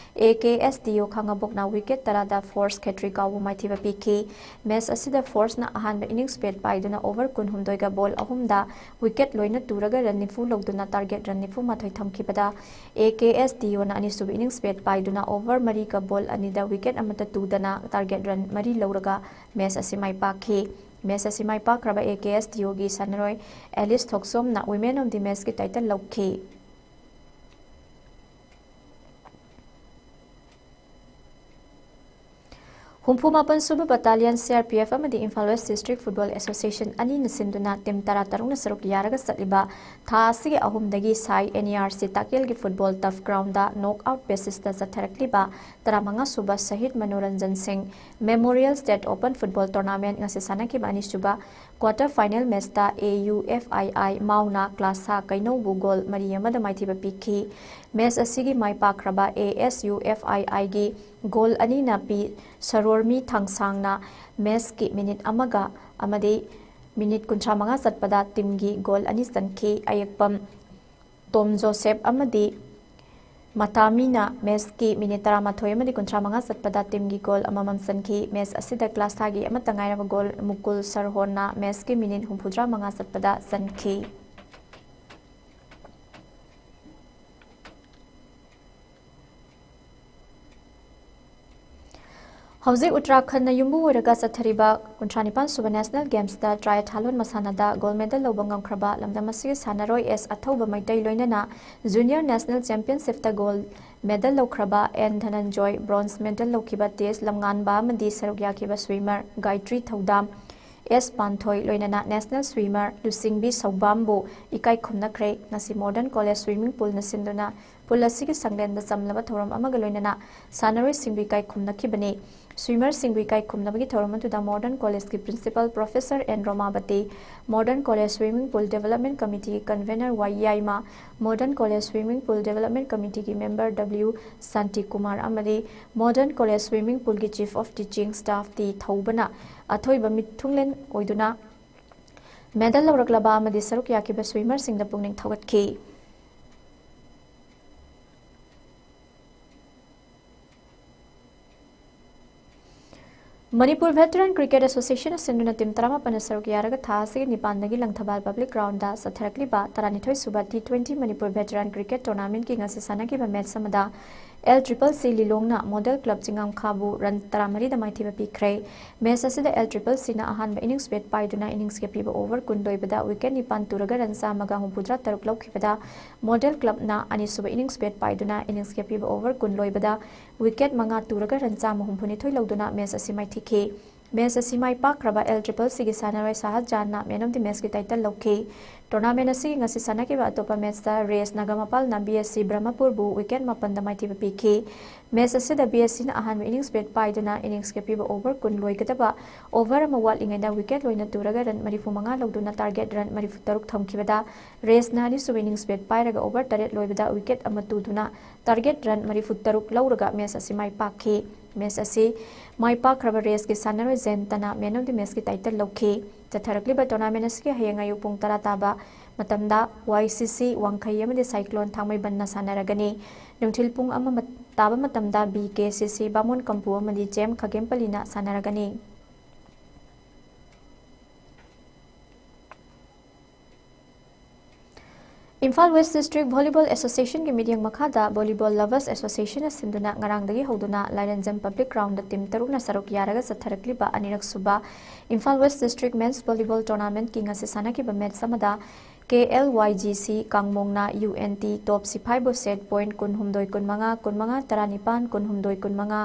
A K S D O ꯈꯥꯉꯕꯣꯛꯅ ꯋꯤꯀꯦꯠ ꯇꯔꯥꯗ ꯐꯣꯔꯁ ꯈꯦꯇ꯭ꯔꯤꯒꯥꯎꯕꯨ ꯃꯥꯏꯊꯤꯕ ꯄꯤꯈꯤ꯫ ꯃꯦꯠꯆ ꯑꯁꯤꯗ ꯐꯣꯔꯁꯅ ꯑꯍꯥꯟꯕ ꯏꯅꯤꯡꯁ ꯕꯦꯠ ꯄꯥꯏꯗꯨꯅ ꯑꯣꯚꯔ ꯀꯨꯟꯍꯨꯝꯗꯣꯏꯒ ꯕꯣꯜ ꯑꯍꯨꯝꯗ ꯋꯤꯀꯦꯠ ꯂꯣꯏꯅ ꯇꯨꯔꯒ ꯔꯟ ꯅꯤꯐꯨ ꯂꯧꯗꯨꯅ ꯇꯥꯔꯒꯦꯠ ꯔꯟ ꯅꯤꯐꯨ ꯃꯥꯊꯣꯏ ꯊꯝꯈꯤꯕꯗ, A K S D O ꯅ ꯑꯅꯤꯁꯨꯕ ꯏꯅꯤꯡꯁ ꯕꯦꯠ ꯄꯥꯏꯗꯨꯅ ꯑꯣꯚꯔ ꯃꯔꯤꯒ ꯕꯣꯜ ꯑꯅꯤꯗ ꯋꯤꯀꯦꯠ ꯑꯃꯠꯇ ꯇꯨꯗꯅ ꯇꯥꯔꯒꯦꯠ ꯔꯟ ꯃꯔꯤ ꯂꯧꯔꯒ ꯃꯦꯆ ꯑꯁꯤ ꯃꯥꯏ ꯄꯥꯛꯈꯤ꯫ ꯃꯦꯆ ꯑꯁꯤ ꯃꯥꯏ ꯄꯥꯛꯈ꯭ꯔꯕ A K S D O ꯒꯤ ꯁꯥꯟꯅꯔꯣꯏ ꯑꯦꯂꯤꯁ ꯊꯣꯛꯆꯣꯝꯅ Women of the Match ꯀꯤ ꯇꯥꯏꯇꯜ ꯂꯧꯈꯤ꯫ ꯍꯨꯝꯐꯨ ꯃꯥꯄꯟ ꯁꯨꯕ Battalion C R P F ꯑꯃꯗꯤ Imphal West District Football Association ꯑꯅꯤꯅ ꯁꯤꯟꯗꯨꯅ ꯇꯤꯝ ꯇꯔꯥ ꯇꯔꯨꯛꯅ ꯁꯔꯨꯛ ꯌꯥꯔꯒ ꯆꯠꯂꯤꯕ ꯊꯥ ꯑꯁꯤꯒꯤ ꯑꯍꯨꯝꯗꯒꯤ ꯁꯥꯏ N E R C ꯇꯥꯛꯌꯦꯜꯒꯤ football turf ground knock out ꯕꯦꯁꯤꯁꯇ ꯆꯠꯊꯔꯛꯂꯤꯕ ꯇꯔꯥꯃꯉꯥ ꯁꯨꯕ ꯁꯍꯤꯗ ꯃꯅꯣꯔꯟꯖꯟ ꯁꯤꯡ Memorial State Open Football Tournament ꯉꯁꯤ ꯁꯥꯟꯅꯈꯤꯕ ꯑꯅꯤꯁꯨꯕ ꯀ꯭ꯋꯥꯇꯔ ꯐꯥꯏꯅꯦꯜ ꯃꯦꯆꯇ A U F I I ꯃꯥꯎꯅ ꯀ꯭ꯂꯥꯁꯥ ꯀꯩꯅꯧꯕꯨ ꯒꯣꯜ ꯃꯔꯤ ꯑꯃꯗ ꯃꯥꯏꯊꯤꯕ ꯄꯤꯈꯤ꯫ ꯃꯦꯆ ꯑꯁꯤꯒꯤ ꯃꯥꯏ ꯄꯥꯛꯈ꯭ꯔꯕ A S U F I I ꯒꯤ ꯒꯣꯜ ꯑꯅꯤꯅ ꯄꯤ ꯁꯔꯣꯔꯃꯤ ꯊꯥꯡꯁꯥꯡꯅ ꯃꯦꯆꯀꯤ ꯃꯤꯅꯤꯠ ꯑꯃꯒ ꯑꯃꯗꯤ ꯃꯤꯅꯤꯠ ꯀꯨꯟꯊ꯭ꯔꯥ ꯃꯉꯥ ꯆꯠꯄꯗ ꯇꯤꯝꯒꯤ ꯒꯣꯜ ꯑꯅꯤ ꯆꯟꯈꯤ꯫ ꯑꯌꯦꯛꯄꯝ ꯇꯣꯝ ꯖꯣꯁꯦꯞ ꯑꯃꯗꯤ ꯃꯇꯥꯃꯤꯅ ꯃꯦꯆꯀꯤ ꯃꯤꯅꯤꯠ ꯇꯔꯥꯃꯥꯊꯣꯏ ꯑꯃꯗꯤ ꯀꯨꯟꯊ꯭ꯔꯥ ꯃꯉꯥ ꯆꯠꯄꯗ ꯇꯤꯝꯒꯤ ꯒꯣꯜ ꯑꯃꯃꯝ ꯆꯟꯈꯤ꯫ ꯃꯦꯆ ꯑꯁꯤꯗ ꯀ꯭ꯂꯥꯁꯥꯒꯤ ꯑꯃꯠꯇ ꯉꯥꯏꯔꯕ ꯒꯣꯜ ꯃꯨꯀꯨꯜ ꯁꯔꯍꯣꯟꯅ ꯃꯦꯆꯀꯤ ꯃꯤꯅꯤꯠ ꯍꯨꯝꯐꯨꯇꯔꯥ ꯃꯉꯥ ꯆꯠꯄꯗ ꯆꯟꯈꯤ꯫ ꯍꯧꯖꯤꯛ ꯎꯠꯇꯔꯥꯈꯟꯗ ꯌꯨꯝꯕꯨ ꯑꯣꯏꯔꯒ ꯆꯠꯊꯔꯤꯕ ꯀꯨꯟꯊ꯭ꯔꯥ ꯅꯤꯄꯥꯟ ꯁꯨꯕ National Gamesꯇ triathlon ꯃꯁꯥꯟꯅꯗ gold medal ꯂꯧꯕ ꯉꯝꯈ꯭ꯔꯕ ꯂꯝꯗꯝ ꯑꯁꯤꯒꯤ ꯁꯥꯟꯅꯔꯣꯏ ꯑꯦꯁ ꯑꯊꯧꯕ ꯃꯩꯇꯩ ꯂꯣꯏꯅꯅ Junior National Championshipꯇ gold medal ꯂꯧꯈ꯭ꯔꯕ ꯑꯦꯟ ꯙꯅꯟꯖꯣꯏ, bronze medal ꯂꯧꯈꯤꯕ ꯇꯤ ꯑꯦꯁ ꯂꯝꯉꯥꯟꯕ ꯑꯃꯗꯤ ꯁꯔꯨꯛ ꯌꯥꯈꯤꯕ swimmer ꯒꯥꯌꯇ꯭ꯔꯤ ꯊꯧꯗꯥꯝ, ꯑꯦꯁ ꯄꯥꯟꯊꯣꯏ ꯂꯣꯏꯅꯅ national swimmer ꯂꯨꯆꯤꯡꯕꯤ ꯁꯧꯕꯥꯝꯕꯨ ꯏꯀꯥꯏ ꯈꯨꯝꯅꯈ꯭ꯔꯦ꯫ ꯉꯁꯤ Modern College Swimming Poolꯅ ꯁꯤꯟꯗꯨꯅ pool ꯑꯁꯤꯒꯤ ꯁꯪꯂꯦꯟꯗ ꯆꯝꯂꯕ ꯊꯧꯔꯝ ꯑꯃꯒ ꯂꯣꯏꯅꯅ ꯁꯥꯟꯅꯔꯣꯏꯁꯤꯡꯕꯨ ꯏꯀꯥꯏ ꯈꯨꯝꯅꯈꯤꯕꯅꯤ꯫ Swimmerꯁꯤꯡꯕꯨ ꯏꯀꯥꯏ ꯈꯨꯝꯅꯕꯒꯤ ꯊꯧꯔꯝ ꯑꯗꯨꯗ Modern Collegeꯀꯤ principal professor N Romabati, Modern College Swimming Pool Development Committeeꯒꯤ convener Y Yaima, Modern College Swimming Pool Development Committeeꯒꯤ member ꯗꯕ꯭ꯂꯤꯎ ꯁꯥꯟꯇꯤꯀꯨꯃꯥꯔ ꯑꯃꯗꯤ Modern College Swimming Poolꯒꯤ Chief of Teaching staff T ꯊꯧꯕꯅ ꯑꯊꯣꯏꯕ ꯃꯤꯊꯨꯡꯂꯦꯟ ꯑꯣꯏꯗꯨꯅ medal ꯂꯧꯔꯛꯂꯕ ꯑꯃꯗꯤ ꯁꯔꯨꯛ ꯌꯥꯈꯤꯕ swimmerꯁꯤꯡꯗ ꯄꯨꯛꯅꯤꯡ ꯊꯧꯒꯠꯈꯤ꯫ Manipur Veteran Cricket Associationꯅ ꯁꯤꯟꯗꯨꯅ team ꯇꯔꯥꯃꯥꯄꯟꯅ ꯁꯔꯨꯛ ꯌꯥꯔꯒ ꯊꯥ ꯑꯁꯤꯒꯤ ꯅꯤꯄꯥꯟꯗꯒꯤ ꯂꯪꯊꯕꯥꯜ public groundꯗ ꯆꯠꯊꯔꯛꯂꯤꯕ ꯇꯔꯥꯅꯤꯊꯣꯏ ꯁꯨꯕ T twenty Manipur Veteran Cricket Tournamentꯀꯤ ꯉꯁꯤ ꯁꯥꯟꯅꯈꯤꯕ match ꯑꯃꯗ ꯑꯦꯜ ꯇ꯭ꯔꯤꯄꯜ ꯁꯤ ꯂꯤꯂꯣꯡꯅ ꯃꯣꯗꯦꯜ ꯀ꯭ꯂꯕ ꯆꯤꯡꯉꯥꯝꯈꯥꯕꯨ run ꯇꯔꯥꯃꯔꯤꯗ ꯃꯥꯏꯊꯤꯕ ꯄꯤꯈ꯭ꯔꯦ꯫ Match ꯑꯁꯤꯗ ꯑꯦꯜ ꯇ꯭ꯔꯤꯄꯜ ꯁꯤꯅ ꯑꯍꯥꯟꯕ innings bat ꯄꯥꯏꯗꯨꯅ inningsꯀꯤ ꯑꯄꯤꯕ over ꯀꯨꯟ ꯂꯣꯏꯕꯗ wicket ꯅꯤꯄꯥꯟ ꯇꯨꯔꯒ run ꯆꯥꯝꯃꯒ ꯍꯨꯝꯐꯨꯇꯔꯥ ꯇꯔꯨꯛ ꯂꯧꯈꯤꯕꯗ, ꯃꯣꯗꯦꯜ ꯀ꯭ꯂꯕꯅ ꯑꯅꯤꯁꯨꯕ innings bat ꯄꯥꯏꯗꯨꯅ inningsꯀꯤ ꯑꯄꯤꯕ over ꯀꯨꯟ ꯂꯣꯏꯕꯗ wicket ꯃꯉꯥ ꯇꯨꯔꯒ run ꯆꯥꯝꯃ ꯍꯨꯝꯐꯨꯅꯤꯊꯣꯏ ꯂꯧꯗꯨꯅ match ꯑꯁꯤ ꯃꯥꯏꯊꯤꯈꯤ꯫ Match ꯑꯁꯤ ꯃꯥꯏ ꯄꯥꯛꯈ꯭ꯔꯕ ꯑꯦꯜ ꯇ꯭ꯔꯤꯄꯜ ꯁꯤꯒꯤ ꯁꯥꯟꯅꯔꯣꯏ ꯁꯥꯍꯖꯥꯟꯅ man of the matchꯀꯤ title ꯂꯧꯈꯤ꯫ Tournament ꯑꯁꯤꯒꯤ ꯉꯁꯤ ꯁꯥꯟꯅꯈꯤꯕ ꯑꯇꯣꯞꯄ matchꯇ race ꯅꯥꯒꯥꯃꯄꯥꯜꯅ B S C ꯕ꯭ꯔꯍꯃꯄꯨꯔꯕꯨ wicket ꯃꯥꯄꯟꯗ ꯃꯥꯏꯊꯤꯕ ꯄꯤꯈꯤ꯫ Match ꯑꯁꯤꯗ ꯕꯤ ꯑꯦꯁ ꯁꯤꯅ ꯑꯍꯥꯟꯕ innings bat ꯄꯥꯏꯗꯨꯅ inningsꯀꯤ ꯑꯄꯤꯕ over ꯀꯨꯟ ꯂꯣꯏꯒꯗꯕ over ꯑꯃ ꯋꯥꯠꯂꯤꯉꯩꯗ wicket ꯂꯣꯏꯅ ꯇꯨꯔꯒ run ꯃꯔꯤꯐꯨ ꯃꯉꯥ ꯂꯧꯗꯨꯅ target run ꯃꯔꯤꯐꯨ ꯇꯔꯨꯛ ꯊꯝꯈꯤꯕꯗ, ꯔꯦꯁꯅ ꯑꯅꯤꯁꯨꯕ innings bat ꯄꯥꯏꯔꯒ over ꯇꯔꯦꯠ ꯂꯣꯏꯕꯗ wicket ꯑꯃ ꯇꯨꯗꯨꯅ target run ꯃꯔꯤꯐꯨ ꯇꯔꯨꯛ ꯂꯧꯔꯒ match ꯑꯁꯤ ꯃꯥꯏ ꯄꯥꯛꯈꯤ꯫ Match ꯑꯁꯤ ꯃꯥꯏ ꯄꯥꯛꯈ꯭ꯔꯕ ꯔꯦꯁꯀꯤ ꯁꯥꯟꯅꯔꯣꯏ ꯖꯌꯟꯇꯅ man of the matchꯀꯤ title ꯂꯧꯈꯤ꯫ ꯆꯠꯊꯔꯛꯂꯤꯕ tournament ꯑꯁꯤꯒꯤ ꯍꯌꯦꯡ ꯑꯌꯨꯛ ꯄꯨꯡ ꯇꯔꯥ ꯇꯥꯕ ꯃꯇꯝꯗ ꯋꯥꯏ ꯁꯤ ꯁꯤ ꯋꯥꯡꯈꯩ ꯑꯃꯗꯤ ꯁꯥꯏꯀ꯭ꯂꯣꯟ ꯊꯥꯡꯃꯩꯕꯟꯅ ꯁꯥꯟꯅꯔꯒꯅꯤ꯫ ꯅꯨꯡꯊꯤꯜ ꯄꯨꯡ ꯑꯃ ꯃ-, ꯇꯥꯕ ꯃꯇꯝꯗ ꯕꯤ ꯀꯦ ꯁꯤ ꯁꯤ ꯕꯥꯃꯣꯟ ꯀꯝꯄꯨ ꯑꯃꯗꯤ ꯖꯦꯝ ꯈꯥꯒꯦꯝꯄꯜꯂꯤꯅ ꯁꯥꯟꯅꯔꯒꯅꯤ꯫ ꯏꯝꯐꯥꯜ ꯋꯦꯁ ꯗꯤꯁꯇ꯭ꯔꯤꯛ ꯚꯣꯂꯤꯕꯣꯜ ꯑꯦꯁꯣꯁꯤꯌꯦꯁꯟꯒꯤ ꯃꯤꯠꯌꯦꯡ ꯃꯈꯥꯗ ꯚꯣꯂꯤꯕꯣꯜ ꯂꯚꯔꯁ ꯑꯦꯁꯣꯁꯤꯌꯦꯁꯟꯅ ꯁꯤꯟꯗꯨꯅ ꯉꯔꯥꯡꯗꯒꯤ ꯍꯧꯗꯨꯅ ꯂꯥꯏꯔꯦꯟꯖꯝ ꯄꯕ꯭ꯂꯤꯛ ꯒ꯭ꯔꯥꯎꯟꯗ ꯇꯤꯝ ꯇꯔꯨꯛꯅ ꯁꯔꯨꯛ ꯌꯥꯔꯒ ꯆꯠꯊꯔꯛꯂꯤꯕ ꯑꯅꯤꯔꯛ ꯁꯨꯕ Imphal West district men's volleyball ꯇꯣꯔꯅꯥꯃꯦꯟꯠꯀꯤ ꯉꯁꯤ ꯁꯥꯟꯅꯈꯤꯕ ꯃꯦꯠꯆ ꯑꯃꯗ K L Y G C ꯀꯥꯡꯃꯣꯡꯅ ꯌꯨ ꯑꯦꯟ ꯇꯤ ꯇꯣꯞ ꯁꯤꯐꯥꯏꯕꯨ ꯁꯦꯠ ꯄꯣꯏꯟꯠ ꯀꯨꯟꯍꯨꯝꯗꯣꯏ ꯀꯨꯟꯃꯉꯥ, ꯀꯨꯟꯃꯉꯥ ꯇꯔꯥꯅꯤꯄꯥꯟ, ꯀꯨꯟꯍꯨꯝꯗꯣꯏ ꯀꯨꯟꯃꯉꯥ,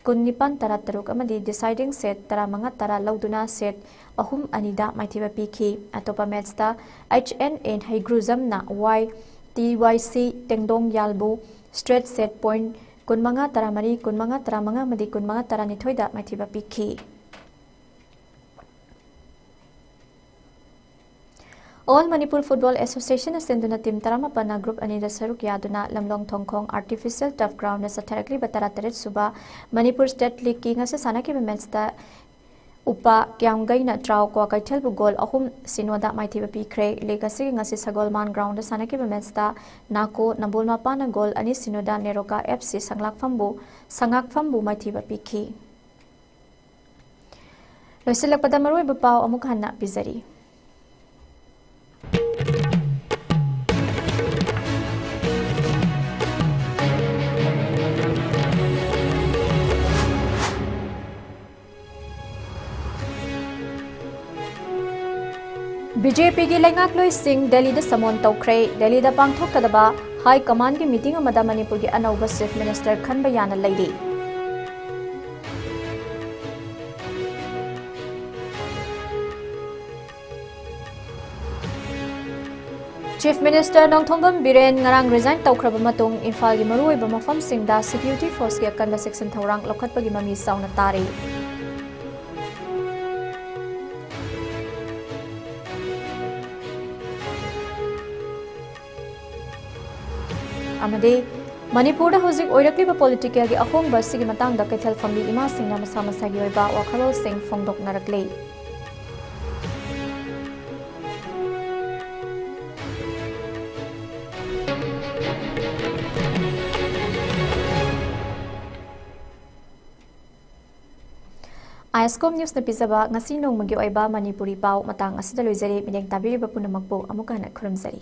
ꯀꯨꯟꯅꯤꯄꯥꯟ ꯇꯔꯥꯇꯔꯨꯛ ꯑꯃꯗꯤ ꯗꯤꯁꯥꯏꯗꯤꯡ ꯁꯦꯠ ꯇꯔꯥꯃꯉꯥ ꯇꯔꯥ ꯂꯧꯗꯨꯅ ꯁꯦꯠ ꯑꯍꯨꯝ ꯑꯅꯤꯗ ꯃꯥꯏꯊꯤꯕ ꯄꯤꯈꯤ꯫ ꯑꯇꯣꯞꯄ ꯃꯦꯠꯆꯇ ꯑꯩꯆ ꯑꯦꯟ ꯑꯦ ꯍꯩꯒ꯭ꯔꯨꯖꯝꯅ ꯋꯥꯏ ꯇꯤ ꯋꯥꯏ ꯁꯤ ꯇꯦꯡꯗꯣꯡ ꯌꯥꯜꯕꯨ ꯁ꯭ꯇ꯭ꯔꯦꯠ ꯁꯦꯠ ꯄꯣꯏꯟꯠ ꯀꯨꯟꯃꯉꯥ ꯇꯔꯥꯃꯔꯤ, ꯀꯨꯟꯃꯉꯥ ꯇꯔꯥꯃꯉꯥ ꯑꯃꯗꯤ ꯀꯨꯟꯃꯉꯥ ꯇꯔꯥꯅꯤꯊꯣꯏꯗ ꯃꯥꯏꯊꯤꯕ ꯄꯤꯈꯤ꯫ ꯑꯣꯜ ꯃꯅꯤꯄꯨꯔ ꯐꯨꯠꯕꯣꯜ ꯑꯦꯁꯣꯁꯤꯌꯦꯁꯟꯅ ꯁꯤꯟꯗꯨꯅ ꯇꯤꯝ ꯇꯔꯥꯃꯥꯄꯟꯅ ꯒ꯭ꯔꯨꯞ ꯑꯅꯤꯗ ꯁꯔꯨꯛ ꯌꯥꯗꯨꯅ ꯂꯝꯂꯣꯡ ꯊꯣꯡꯈꯣꯡ ꯑꯥꯔꯇꯤꯐꯤꯁꯤꯌꯦꯜ ꯇꯔꯐ ꯒ꯭ꯔꯥꯎꯟꯗ ꯆꯠꯊꯔꯛꯂꯤꯕ ꯇꯔꯥꯇꯔꯦꯠ ꯁꯨꯕ ꯃꯅꯤꯄꯨꯔ ꯁ꯭ꯇꯦꯠ ꯂꯤꯒꯀꯤ ꯉꯁꯤ ꯁꯥꯟꯅꯈꯤꯕ ꯃꯦꯠꯆꯇ ꯎꯄꯥ ꯀ꯭ꯌꯥꯝꯒꯩꯅ ꯇ꯭ꯔꯥꯎ ꯀ꯭ꯋꯥꯀꯩꯊꯦꯜꯕꯨ ꯒꯣꯜ ꯑꯍꯨꯝ ꯁꯤꯅꯣꯗ ꯃꯥꯏꯊꯤꯕ ꯄꯤꯈ꯭ꯔꯦ꯫ ꯂꯤꯒ ꯑꯁꯤꯒꯤ ꯉꯁꯤ ꯁꯒꯣꯜꯃꯥꯟ ꯒ꯭ꯔꯥꯎꯟꯗ ꯁꯥꯟꯅꯈꯤꯕ ꯃꯦꯠꯆꯇ ꯅꯥꯀꯣ ꯅꯝꯕꯣꯜ ꯃꯄꯥꯟꯅ ꯒꯣꯜ ꯑꯅꯤ ꯁꯤꯅꯣꯗ ꯅꯦꯔꯣꯀꯥ ꯑꯦꯐ ꯁꯤ ꯁꯉꯥꯛꯐꯝꯕꯨ, ꯁꯉꯥꯛꯐꯝꯕꯨ ꯃꯥꯏꯊꯤꯕ ꯄꯤꯈꯤ꯫ ꯂꯣꯏꯁꯤꯜꯂꯛꯄꯗ ꯃꯔꯨꯑꯣꯏꯕ ꯄꯥꯎ ꯑꯃꯨꯛ ꯍꯟꯅ ꯄꯤꯖꯔꯤ꯫ ꯕꯤ ꯖꯦ ꯄꯤꯒꯤ ꯂꯩꯉꯥꯛꯂꯣꯏꯁꯤꯡ ꯗꯦꯜꯂꯤꯗ ꯁꯃꯣꯟ ꯇꯧꯈ꯭ꯔꯦ꯫ ꯗꯦꯜꯂꯤꯗ ꯄꯥꯡꯊꯣꯛꯀꯗꯕ ꯍꯥꯏ ꯀꯃꯥꯟꯒꯤ ꯃꯤꯇꯤꯡ ꯑꯃꯗ ꯃꯅꯤꯄꯨꯔꯒꯤ ꯑꯅꯧꯕ ꯆꯤꯐ ꯃꯤꯅꯤꯁꯇꯔ ꯈꯟꯕ ꯌꯥꯅ ꯂꯩꯔꯤ꯫ ꯆꯤꯐ ꯃꯤꯅꯤꯁꯇꯔ ꯅꯣꯡꯊꯣꯝꯕꯝ ꯕꯤꯔꯦꯟ ꯉꯔꯥꯡ ꯔꯤꯖꯥꯏꯟ ꯇꯧꯈ꯭ꯔꯕ ꯃꯇꯨꯡ ꯏꯝꯐꯥꯜꯒꯤ ꯃꯔꯨꯑꯣꯏꯕ ꯃꯐꯝꯁꯤꯡꯗ ꯁꯦꯀ꯭ꯌꯨꯔꯤꯇꯤ ꯐꯣꯔꯁꯀꯤ ꯑꯀꯟꯕ ꯆꯦꯛꯁꯤꯟ ꯊꯧꯔꯥꯡ ꯂꯧꯈꯠꯄꯒꯤ ꯃꯃꯤ ꯆꯥꯎꯅ ꯇꯥꯔꯤ꯫ ꯑꯃꯗꯤ ꯃꯅꯤꯄꯨꯔꯗ ꯍꯧꯖꯤꯛ ꯑꯣꯏꯔꯛꯂꯤꯕ ꯄꯣꯂꯤꯇꯤꯀꯦꯜꯒꯤ ꯑꯍꯣꯡꯕ ꯑꯁꯤꯒꯤ ꯃꯇꯥꯡꯗ ꯀꯩꯊꯦꯜ ꯐꯝꯕꯤ ꯏꯃꯥꯁꯤꯡꯅ ꯃꯁꯥ ꯃꯁꯥꯒꯤ ꯑꯣꯏꯕ ꯋꯥꯈꯜꯂꯣꯟꯁꯤꯡ ꯐꯣꯡꯗꯣꯛꯅꯔꯛꯂꯤ꯫ ꯑꯥꯏ ꯑꯦꯁ ꯀꯣꯝ ꯅ꯭ꯌꯨꯁꯅ ꯄꯤꯖꯕ ꯉꯁꯤ ꯅꯣꯡꯃꯒꯤ ꯑꯣꯏꯕ ꯃꯅꯤꯄꯨꯔꯤ ꯄꯥꯎ ꯃꯇꯥꯡ ꯑꯁꯤꯗ ꯂꯣꯏꯖꯔꯦ꯫ ꯃꯤꯠꯌꯦꯡ ꯇꯥꯕꯤꯔꯤꯕ ꯄꯨꯝꯅꯃꯛꯄꯨ ꯑꯃꯨꯛꯀ ꯍꯟꯅ ꯈꯨꯔꯨꯝꯖꯔꯤ꯫